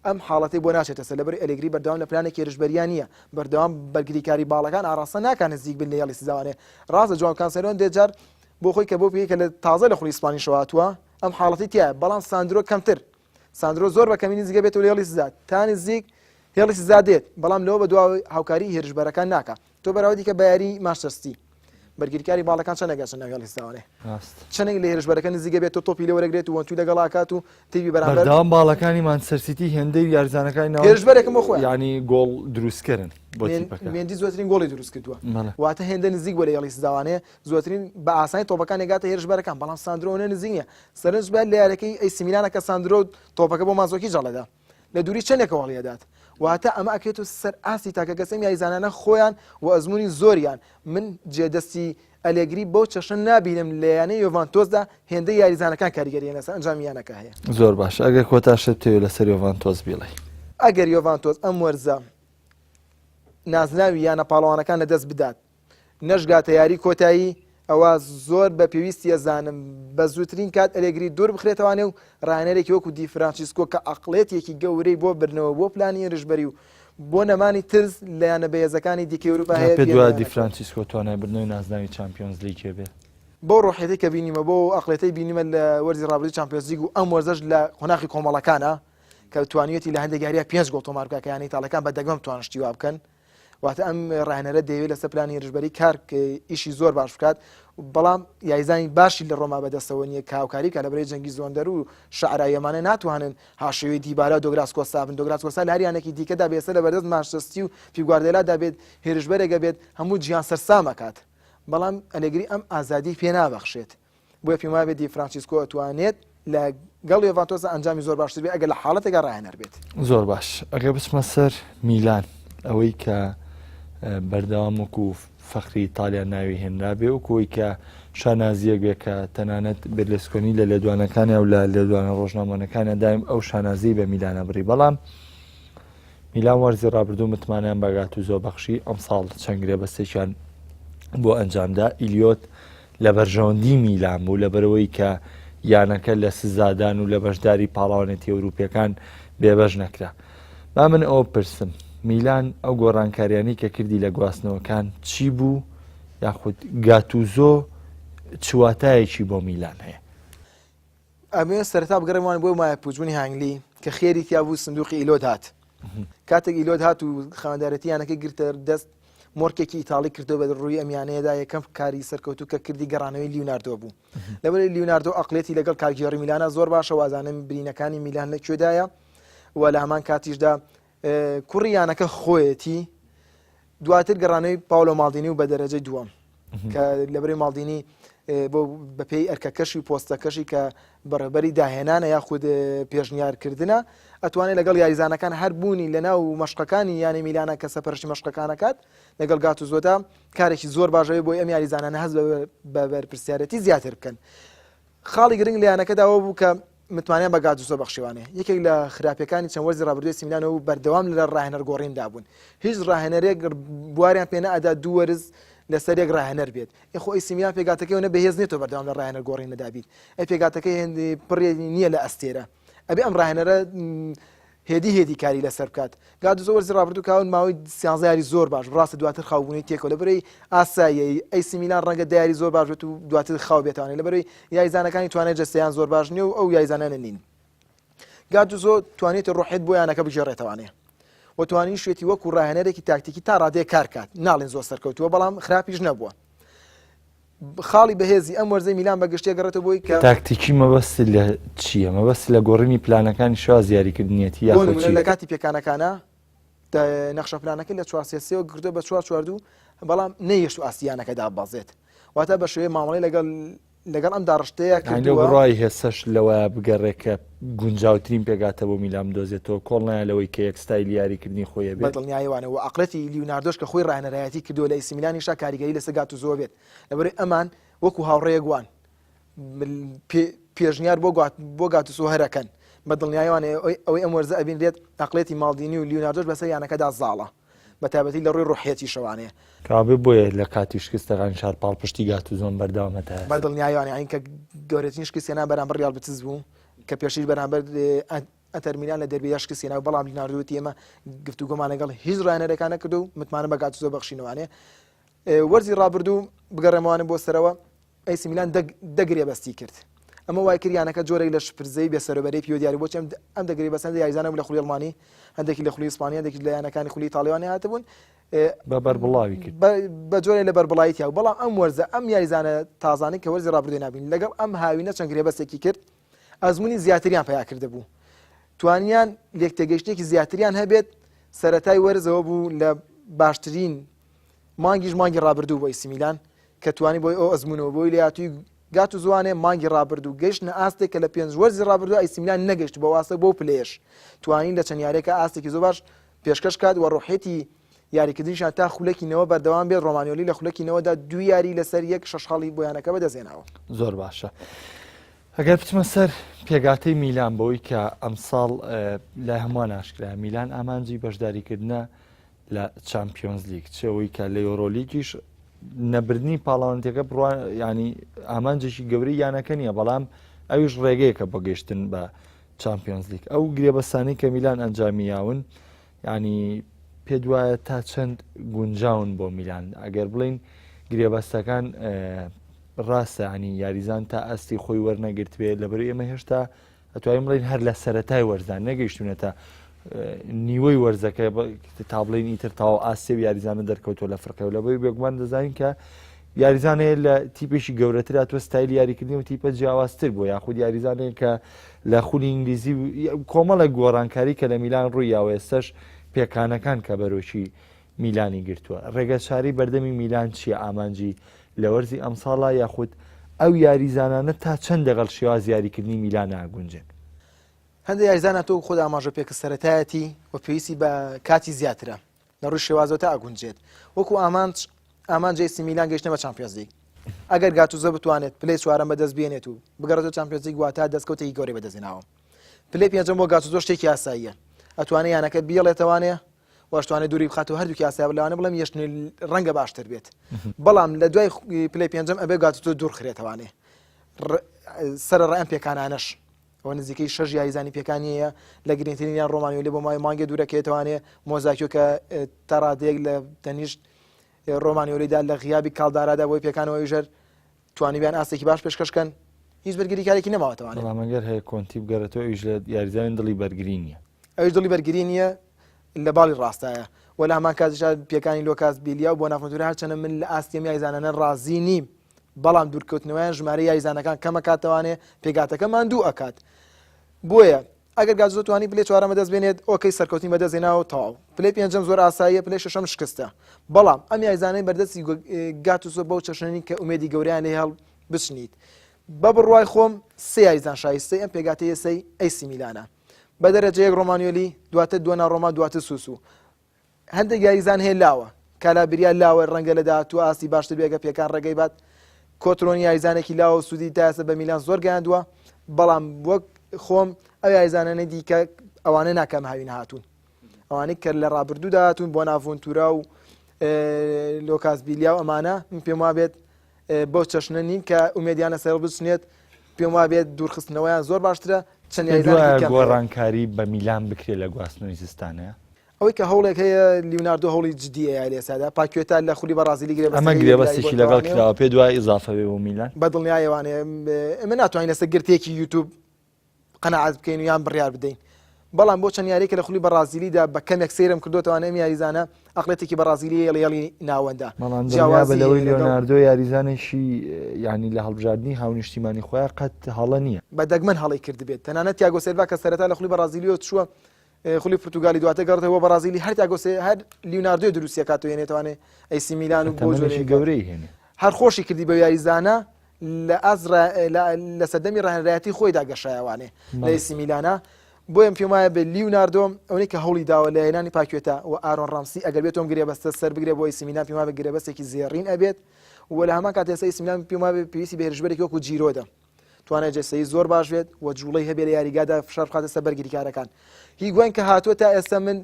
ئەم حاڵەتەی بۆ ناچێتە سەر، لەبەرئەوەی ئەلێگری بەردەوام لە پلانێکی هێرشبەرییا نییە، بەردەوام بەرگریکاری باڵەکان ئاڕاستە ناکات نزیک بن لە هێڵی سزاوانێ، ڕاستە جواو کانسێلۆ هەندێک جار بۆ خۆی کە بۆ پێی کە لە تازە لە خولی ئیسپانیشەوە هاتووە ئەم حاڵەتی تایە، بەڵام ساندرۆ کەمتر، ساندرۆ زۆر بە کەمی نزیکە بێتەوە لە هێڵی سزا، تا نزیک هێڵی سزا دێت، بەڵام لەوە بەدواوە هاوکاری هێرشبەرەکان ناکا. تۆ بەراوردی کە بە یاری مانچستەر سیتی بەرگریکاری باڵەکان چەندێک ئەچن ناو هێڵی سزاوانێ چەندێک لە هێرشبەرەکە نزیکە بێت و تۆپی لێ وەرەگرێت و وەنتوی لەگەڵ ئاکات و تیپی بەرامبەر بەردەوام باڵەکانی مانچستەر سیتی هێندەی یاریزانەکانی ناو هێرشبەرێکم بۆ خۆیان یانی گۆڵ دروستکەرن بۆ تیپەکە مێندی زۆرترین گۆڵی دروست کردووە واتە هێندە نزیک بۆ لە هێڵی سزاوانێ زۆرترین بە ئاسانی تۆپەکان ئەگاتە هێرشبەرەکان بەڵام ساندرۆ نە نزیک نییە سەرنج بە لە یاریەکەی ئەی سی میلانە کە ساندرۆ تۆپەکە بۆ مانزۆکیچ هەڵەدا لە دووری چەندێکەوە هەڵیەدات واتە ئەمە ئەکرێت و سەر ئاستی تاکەکەس ئەم یاریزانانە خۆیان و ئەزموونی زۆریان من جێدەستی ئەلێگری بەو چەشنە نابینم لە یانەی یۆڤانتۆسدا هێندەی یاریزانەکان کاریگەریان لەسەر ئەنجامی یانەکە هەیە. زۆر باشە ئەگەر کۆتا شت بتەوێت لەسەر یۆڤانتۆس بیڵێی. ئەگەر یۆڤانتۆس ئەم وەرزە نازناوی یانە پاڵەوانەکان لەدەست بدات نەشگاتە یاری کۆتایی ئەوا زۆر بە پێویستی ئەزانم بە زووترین کات ئەلێگری دوور بخرێتەوانێ و ڕاهێنەرێکی وەکو دی فرانچیسکۆ کە ئەقڵێتێکی گەورەی بۆ بردنەوە بۆ پلانی هێرشبەری و بۆ نەمانی ترس لە یانە بەهێزەکانی دیکەی ئەوروپا هەیە پێت وایە دی فرانچیسکۆ توانای بردنەوەی نازناوی چامپیۆنز لیگ هەبێ؟ بەو ڕۆحیەتەی کە بینیمە بۆ ئەقلێتەی بینیمە لە وەرزی ڕابردووی چامپیۆنزلیگ و ئەم وەرزەش لە قۆناخی کۆمەڵەکانە کە توانیویەتی لە هەندێک یاریە پێنج گۆڵ تۆمار بکات کە یانەی ئیتاڵیەکان بە دەگمەن بتوانن شتی وا بکەن واتە ئەم ڕاهێنەرە دەیەوێت لەسەر پلانی هێرشبەری کار ئیشی زۆر باش بکات بەڵام یاریزانی باشی لە ڕۆما بەدەستەوە نییە کە هاوکاری کە لە بەرەی جەنگی زۆندەر و شعراییەمانە ناتوانن هاشێوی دیبارا و دۆگلاس کۆستا بن دۆگلاس کۆستا لە هەر یانێکی دیکەدا بێسە لە بەردەست مانچستەر سیتی و پیپ گواردێلادا بێت هێرشبەرێکە بێت هەموو جیهان سەرسامەکات بەڵام ئەلێگری ئەم ئازادی پێ نابەخشێت بۆیە پێم وابێت دی فرانچیسکۆ ئەتوانێت لە گەڵ یۆڤانتۆسە ئەنجامی زۆر باشتر بێت ئەگەر لە حاڵەتێکا ڕاهێنەر بێت. زۆر باش ئەگەر بچمە سەر میلان ئەوەی کە بەردەوام وەکو فەخری ئیتالیا ناوی هێنرابێ وەکو ئەوی کە شانازیەک بێ کە تەنانەت بێرلسکۆنی لە لێدوانەکانیا و لە لێدوانە ڕۆژنامەوانەکانیا دایم ئەو شانازی بە میلانە بڕی بەڵام میلان وەرزی ڕابردوو متمانەیان بە گاتوزۆ بەخشی، ئەمساڵ چەند گرێبەستێکیان بۆ ئەنجامدا، ئیلیۆت لە بەرژەوەندی میلان بوو لەبەرئەوەی کە یانەکە لە سزادان و لە بەشداری پاڵاوانێتی ئەوروپیەکان بێبەش نەکرا. با من ئەوە بپرسم، میلان ئەو گۆڕانکاریانەی کە کردی لە گواستنەوەکان چی بوو یاخود گاتوزۆ چ واتایەکی بۆ میلان هەیە؟ ئەمەوێت سەرەتا بگەڕێمەوە بۆ مایە پوچبوونی هانگلی کە خێری تیا بوو سندوقی ئیلۆت هات کاتێک ئیلۆت هات و خاوەندارێتی یانەکەی گرتە دەست مۆرکێکی ئیتاڵی کردو بە ڕووی ئەم یانەیەدا یەکەم کاری سەرکەوتوو کە کردی گەڕانەوەی لیوناردۆ بوو لەبەر لیوناردۆ ئەقلێتی لەگەڵ کارگێڕی میلانە زۆر باشە وازانم برینەکانی میلان لە کوێدایە و لە هەمان کاتیشدا کوڕی یانەکە خۆیەتی دواتر گەڕانەوەی پاولۆ ماڵدینی و بە دەرەجەی دووەم کە لەبەری ماڵدینی بۆ بەپێی ئەرکەکەشی و پۆستەکەشی کە بەڕێبەری داهێنانە یاخود پێشنیارکردنە ئەتوانێت لەگەڵ یاریزانەکان هەر بوونی لە ناو مەشقەکانی یانەی میلانە کە سەپەرشتی مەشقەکانەکات لەگەڵ گاتوزۆدا کارێکی زۆر باشەوەی بۆی ئەم یاریزانانە هەست بە بەرپرسیارەتی زیاتر بکەن خاڵی گرنگ لە یانەکەدا ئەوە بوو کە متمانەیان بە گاتوسۆ بەخشیوانێ. یەکێک لە خراپیەکانی چەند وەرزی ڕابردووی ئەسی میلان ئەوە بوو بەردەوام لە ڕاهێنەر گۆڕیندا بوون. هیچ ڕاهێنەرێک بواریان پێ نەئەدا دوو وەرز لەسەر یەک ڕاهێنەر بێت. ئێ خۆ ئەسی میلان پێکهاتەکەی ئەوەنە بەهێز نییە تۆ بەردەوام لە ڕاهێنەر گۆڕینەدا بیت. ئەی پێکهاتەکەی هێندی پڕی نییە لە ئەستێرە. ئەبێ ئەم ڕاهێنەرە هێدی هێدی کاری لەسەر بکات. گاتوزۆ وەرزی ڕابردوو کاون ماوەی سیانزە یاری زۆر باش بوو، ڕاستە دواتر خاوبوونەوەی تێکەوت لەبەرەی ئاساییە ئەیسی میلان ڕەنگە دە یاری زۆر باش بێت و دواتر خاو بێتوانێت لەبەرەی یاریزانەکانی توانای جەستەیان زۆر باش نییە و ئەو یاریزانانە نین. گاتوزۆ توانێتی ڕۆحیت بۆ یانەکە بگێڕێتەوانێ و توانیشێتی وەکو ڕاهێنەرێکی تاکتیکی تا ڕادەیەک کار کات، ناڵێن زۆر سەرکەوتووە بەڵام خراپیش نەبووە. خاڵی بەهێزی ئەم وەرزەی میلان بە گشتی ئەگەڕێتەوە بۆی کە. تاکتیکی مەبەستت لە چییە؟ مەبەستت لە گۆڕینی پلانەکانی شێوازی یاریکردنیەتی بۆ یاخود نمونە چی؟ لە کاتی پێکانەکانا نەخشە پلانەکەی لە چوار سێ سێوە کردووە بە چوار چوار دوو بەڵام نەیهێشت ئاستی یانەکە داببەزێت واتە بە شێوەی مامەڵەی لەگەڵ لەگەڵ ئەم داڕشتەیە یانی لەو کردووە. بڕوای هێسەش لەوەیە بگەڕێ کە گونجاوترین پێکهاتە بۆ میلان بدۆزێتەوە، کۆڵ نایە لەوەی کە یەک ستایلی یاریکردنی خۆی بە هەبێت. دڵنیاییەوانە و عەقڵیەتی لیوناردۆش کە خۆی ڕاهێنەرایەتی کردووە لە ئەیسی میلانیشا کاریگەری لەسەر گاتوزۆ بێت لەبەرئەوەی ئەمان وەکو هاوڕێیەک وان پێشنیار بۆ بۆ گاتوسۆ هەرەکەن بە دڵنیاییەوانە ئەوەی ئەم وەرزە ئەبینرێت عەقڵیەتی ماڵدینی و لیوناردۆش بەسەر یانەکەدا زاڵە بە تایبەتی لە ڕووی ڕۆحیەتیشەوانەیە. کەوابێ بۆیە لە کاتی شکستەکانی شار پاڵپشتی گاتوزۆن بەردەوام هەتا بە ئێستا. دڵنیاییەوانە یانی کە گەورەترین شکست هێنان بەرامبەر ریال بتس بوو کە پێشتریش بەرامبەر ئەتەر میلان لە دەربیدا شکستی هێنا بەڵام لیناردۆ وتی ئێمە گفتوگۆمان لەگەڵ هیچ ڕاهێنەرێکا نەکردو و متمانە بە گاتوزۆ بەخشینەوانێ وەرزی ڕابردوو بگەڕێمەوانە بۆ سەرەوە ئەیسی میلان دە گرێبەستی کرد ئەمە وای کرد یانەکە جۆرێک لە شپرزەی بێسەرۆبەری پیوە دیاری بۆچی ئەم دە گرێبەستە یاریزانە لە خولی ئەڵمانی هەندێکی لە خولی ئیسپانی هەندێکی لە یانەکانی خولی ئیتاڵیوانی هاتبوون بە بەربڵاوی کرد بە جۆرێک لە بەربڵایی تیا بەڵام ئەم وەرزە ئەم یاریزانە تازانەی کە وەرزی ڕابردووی نابین لەگەڵ ئەم هاوینە چەند گرێبەستێکی کرد ئەزموونی زیاتریان پەیا کردبوو توانیان لێکتێگەیشتێکی زیاتریان هەبێت سەرەتای وەرزەوە بوو لە باشترین مانگیش مانگی ڕابردوو بۆ ئیسی میلان کە توانی بۆی ئەو ئەزمونەوە بۆی لاتوی گات و زوانێ مانگی ڕابردوو گەیشتە ئاستێک کە لە پێنج وەرزی ڕابردوو ئەیسی میلان نەگەشت بۆ ئاستە بۆ پلەیەش توانی لە چەند یاریەکە ئاستێکی زۆر باش پێشکەش کات و ڕۆحێتی یاریکردنیشان تا خولەکی نەوە بەردەوام بێت ڕۆمانیۆلی لە خولەکی نەوەدا دوو یاری لەسەر یەک شەش خاڵی بۆ یانەکە بەدەستهێناوە. زۆر باشە ئەگەر بچمە سەر پێگاتەی میلان بەوەی کە ئەمساڵ لای هەمووان ئاشکرا میلان ئامانجی بەشداریکردە لە چامپیۆنز لیگ چەوەی کە لە یۆرۆلیگیش نەبردنی پاڵاوانەتەکە بڕوا ینی ئامانجێکی گەورەی یانەکە نییە بەڵام ئەویش ڕێگەیەکە بۆ گەشتن بە چامپیۆنز لیگ ئەو گرێبەستانی کە میلان ئەنجامی یاون ینی پێت وایە تا چەند گونجاون بۆ میلان ئەگەر بڵین گرێبەستەکان. ڕاستە ینی یاریزان تا ئاستی خۆی وەرنەگرتبێ لەبەر ئێمە هێشتا ئەتوانین بڵێین هەر لە سەرەتای وەرزان نەگەیشتونەتە نیوەی وەرزەکە تا بڵێین ئیتر تاو ئاستی و یاریزانە دەرکەوتوە لە فرقە و لەبەری بێگومان دەزانین کە یاریزانەیە لە تیپێکی گەورەتر تۆ ستایلی یاریکردنی و تیپە جیاوازتر بوو یاخود یاریزانەیە کە لە خولی ئینگلیزی کۆمەڵێک گۆڕانکاری کە لە میلان ڕووی یاوە ئێستش پێکانەکان کە بەرۆکی میلانی گرتووە. ڕێگەچارەی بەردەمی میلان چییە ئامانجی لە وەرزی ئەمساڵا یاخود ئەو یاریزانانە تا چەند دەگەڵ شێوازی یاریکردنی میلان ئاگونجێن؟ هەندێک یاریزان تۆ خۆت ئاماژە پێکرد سەرەتایەتی و پێویستی بە کاتی زیاترە لە ڕووی شێوازەوە تا ئەگونجێت وەکو ئامانج ئامانج ئەیسی میلان گەیشتنە بە چامپیۆنزلیگ ئەگەر گاتوزۆ بتوانێت پلەی چوارەم بەدەست بێنێت و بگەڕێتەوە چامپیۆنزلیگ واتە دەستکەوتێکی گەورەی بەدەستهێناوە پلەی پێنجەم بۆ گاتوزۆ شتێکی ئاساییە ئەتوانێت یانەکە بیڵێتەوانێ واشتوانێت دووری بخات و هەردووکی ئاسیا لەوانە بڵێم یەشتنی ڕەنگە باشتر بێت بەڵام لە دوای پلەی پێنجەم ئەبێ گاتوزۆ دوور خرێتەوانێ سەر ڕێم پێکانانەش ئەوە نزیکەی شەش یاریزانی پێکانیەیە لە گرنگترینیان ڕۆمانیۆلی بۆ ماوەی مانگێ دوورەکەێتوانێ مۆزاکیۆ کە تا ڕادەیەک لە تەنیشت ڕۆمانیۆلیدا لە غیابی کاڵدارادا بۆی پێکانەوەی ژەر توانیبیان ئاستێکی باش پێشکەشکەن هیچ بەرگریکارێکی نەماوەتەوانێ بەڵام ئەگەر هەیە کۆنتی بگەڕێتەوە ئەویش لە یاریزانی دڵی بەرگری نییە ئەویش دڵی بەرگری نییە لە باڵی ڕاستایە و لە هەمان کاتیشا پێکانی لۆکاس بیلیا و بۆنافنتورا هەرچەندە من لە ئاستی ئەم یاریزانانە ڕازی نیم بەڵام دوورکەوتنەوەیان ژمارە یاریزانەکان کەمەکاتەوانێ پێگاتەکە ماندوو ئەکات بۆیە ئەگەر گاتوزۆ توانی پلەی چوارەم بەدەست بێنێت okay سەرکەوتنی بەدەست هێناوە و تەواو پلەی پێنجەم زۆر ئاساییە پلەی شەشەم شکستە بەڵام ئەم یاریزانەی بەردەستی گاتوزۆ بەو چەشنە نین کە ئومێدی گەورەیان لێ هەڵبچنیت بە بڕوای خۆم سێ یاریزان شایستەی ئەم پێگاتەیە سەی ئەیسی میلانە بە دەرەجە یەک ڕۆمانیۆلی دواتر دۆنارۆما دواتر سوسو هەندێک یاریزان هەیە لاوە، کالابریا لاوە رەنگە لە داهاتوو ئاستی باشتر بێت گەر پێکان رێگەی بات، کۆترۆنی یاریزانێکی لاوە و سوودی تا ئێستا بە میلان زۆر گەیاندووە، بەڵام وەک خۆم ئەو یاریزانانەی دیکە ئەوانە ناکەم هاوینە هاتوون ئەوانەی کە لە رابردوودا هاتوون بۆناڤۆنتورا و لۆکاس بیلیا و ئەمانە من پێم وابێت بەو چەشنە نین کە ئومێدیان لەسەر بچنێت پێم وابێت دوورخستنەوەیان زۆر باشترە چەند یاریزانێکی کەم هەیە. گۆڕانکاری بە میلان بکرێت لە گواستنەوەی زستانە؟ ئەوەی کە هەوڵێک هەیە لیوناردۆ هەوڵی جدی ئەیە لە ئێستادا پاکوێتا لە خولی بەڕازیلی گرێبەستەکەی ئەمە گرێبەستێکی لەگەڵ کراوە پێ دوای ئیزافە بێ بۆ میلان بە دڵنیایەوانێ ئێمە ناتوانین لەسەر گرتەیەکی یوتوب قەناعەت بکەین و یان بڕیار بدەین بەڵام بۆ چەند یاریەکە لە خولی بەڕازیلیدا بە کەمێک سەیرم کردوتەوانە ئەم یاریزانە ئەقلێتێکی بەڕازیلی هێڵی ناوەندە بەڵام جیاوازی لەوەی لیۆناردۆ یاریزانێکی ینی لە هەڵبژاردننی هاونیشتیمانی خۆیان قەت هەڵە نییە بە دەگمەن هەڵی کردبێت تەنانەت تیاگۆ سێلڤا کە سەرەتا لە خولی بەڕازیلیەوە چووە خولی پرتوگالی دواتر گەڕێتەوە بۆ بەڕازیلی هەر تیاگۆ سێ هەر لیوناردۆی دروستیەکات و هێنێتوانێ ئەیسی میلان و بۆ تەمەنێکی گەورەی هێنێ هەر خۆشی کردی بە یاریزانە لە ئاز لە سەردەمی ڕاهێنەرایەتی خۆیدا گەشایەوانێ لە ئەیسی میلانە بۆیە پێم وایە بە لیوناردۆ ئەوەی کە هەوڵی داوە لە هێنانی پاکوێتا و ئارۆن ڕامسی ئەگەر بێت ئەم گرێبەستە سەر بگرێ بۆ ئەیسی میلان پێم وایە گرێبەستێکی زێڕین ئەبێت و لە هەمان کات ئێستا ئەیسی میلان پێم وایە پێویستی بە هێرشبەرێکی وەکو جیرۆدە توانای جەستەیی زۆر باش بێت و جوڵەی هەبێت لە یاریگادا فشار بخاتە سەر بەرگریکارەکان. هیگواین کە هاتووە تا ئێستا من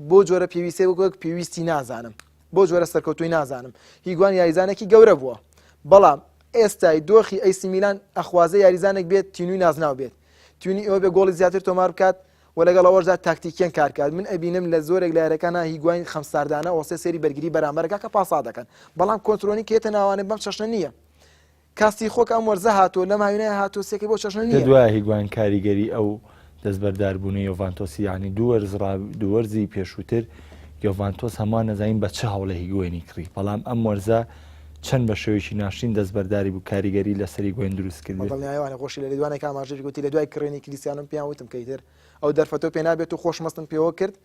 بۆ جۆرە پێویستەی وەک وەک پێویستی نازانم بۆ جۆرە سەرکەوتووی نازانم هیگوان یاریزانێکی گەورە بووە بەڵام ئێستای دۆخی ئەیسی میلان ئەخوازێ یاریزانێک بێت تینوی نازناو بێت تینوی ئەوە بێ گۆڵی زیاتر تۆمار بکات و لەگەڵ ئەوەشدا تاکتیکیەن کار کات من ئەبینم لە زۆرێک لە یاریەکانا هیگواین خەمساردانە ئۆسێ سێری بەرگری بەرامبەرەکە کە پاسا دەکەن بەڵام کۆنترۆنی کێتە ناوانێ بەم چەشنە نییە کاستیخۆ کە ئەم وەرزە هاتووە لەم هاوینەیە هاتووە سێکەی بۆ چەشنە نییە. دوای هیگواین کاریگەری ئەو دەستبەرداربوونەی یۆڤانتۆسی یانی دوو وەرز ڕا دوو وەرزی پێشووتر یۆڤانتۆس هەمووان نەزانین بە چ هەوڵێ هیگوێنی کڕی بەڵام ئەم وەرزە چەند بە شێوەیەکی ناشرین دەستبەرداری بوو کاریگەری لەسەر هیگوین دروست کرد. بە دڵنیایەوە خۆشی لە لێدوانێک ئاماژەی گوتی لە دوای کڕینی کریستیانۆم پێیان وتم کە ئیتر ئەو دەرفەتەو پێ نابێت و خۆشم هەستم پێوە کرد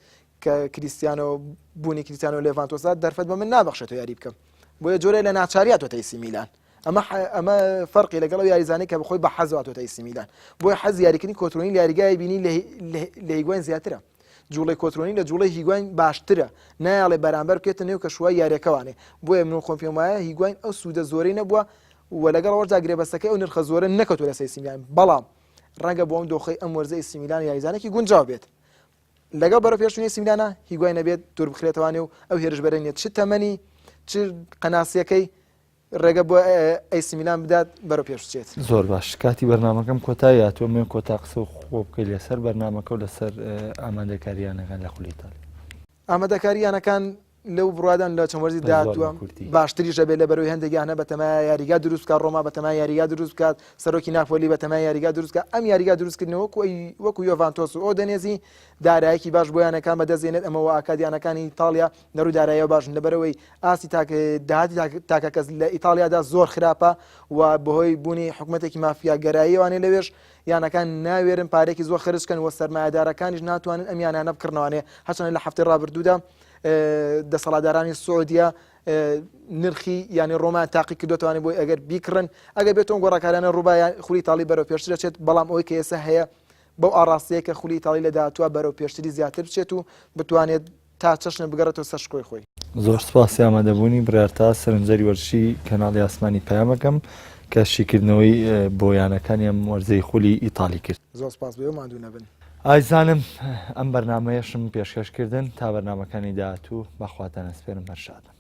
کە کریستیانۆ بوونی کریستیانۆ لێڤانتۆسا دەرفەت بە من نابەخشێت و یاری بکەم بۆیە جۆرێ لە ناچاری هاتۆتە ئیسی میلان ئەمە ئەمە فەرقی لەگەڵ ئەو یاریزانەی کە بەخۆی بە حەز هاتۆتە ئیسی میلان بۆیە حەز یاریکردنی کۆترۆنی لە یاریگای بینی لە هیگواین زیاترە جوڵەی کۆترۆنی لە جوڵەی هیگواین باشترە نایاڵێ بەرامبەر بکێتە نێو کەشوای یاریەکەوانێ بۆیە من خۆم پێم وایە هیگواین ئەو سوودە زۆرەی نەبووە و لەگەڵ ئەوەشدا گرێبەستەکەی ئەو نرخە زۆرە نەکەوتووە لەسەر ئیسی میلان بەڵام ڕەنگە بۆ ئەم دۆخەی ئەم وەرزە ئیسی میلان یاریزانێکی گونجاو بێت لەگەڵ بەرەوپێشچوونی ئەیسی میلانە هیگواین نەبێت دووربخرێتەوانێ و ئەو هێرشبەرە نیە چ تەمەنی چ قەناسیەکەی ڕێگە بۆ ئەیسی میلان بدات بەرەو پێش بچێت. زۆر باش کاتی بەرنامەکەم کۆتایی هاتووە من کۆتا قسە و خۆ بکەی لەسەر بەرنامەکە و لەسەر ئامادەکاریانەکان لە خولی ئیتاڵیا. ئامادەکاریانەکان. لەو بڕوادان لە چەند وەرزی داهاتووە باشتریش دەبێت لە بەرەوەی هەندێک یانە بەتەمای یاریگا دروست بکات ڕۆما بەتەمای یاریگا دروست بکات سەرۆکی ناپۆلی بەتەمای یاریگا دروست بکات ئەم یاریگا دروستکردنەوە وەکو وەکو یۆڤانتۆس و ئۆدەنێزی دارایەکی باش بۆ یانەکان بەدەستێنێت ئەمە ئاکاد یانەکانی ئیتاڵیا لە ڕووی داراییەوە باشن لەبەرەوەی ئاستی تاک داهاتی تاکەکەس لە ئیتاڵیادا زۆر خراپە و بەهۆی بوونی حکومەتێکی مافیاگەراییەوانێ لەوێش یانەکان ناوێرن پارێکی زۆر خەرج کەن و سەرمایەدارەکانیش ناتوانن ئەم یانانە بکڕنەوانێ هەرچەندە لە هەفتەی ڕابردوودا دەسەڵاتدارانی سعودیە نرخی یانی ڕۆمان تاقی کردوتوانێت بۆی ئەگەر بیکڕن ئەگەر بێتۆن گۆڕاکارانە ڕووبا خولی تاڵی بەرەو پێشتر دەچێت بەڵام ئەوەی کە ئێستا هەیە بەو ئاڕاستەیە کە خولی ئیتاڵی لە داهاتووە بەرەو پێشتری زیاتر بچێت و بتوانێت تا چەشنە بگەڕێتەوە سەر شکۆی خۆی. زۆر سوپاسی ئامادەبوونی بڕیارتا سەرنجەری وەرزشی کەناڵی ئاسمانی پەیام ئەکەم کە شیکردنەوەی بۆ یانەکانی ئەم وەرزەی خولی ئیتاڵی کرد. زۆر سوپاس بۆ ئێوە ماندوو نەبن. ئازیزانم ئەم بەرنامەیەشم پێشکەش کردن تا بەرنامەکانی داهاتوو بە خواتان ئەسپێرم هەر شادن.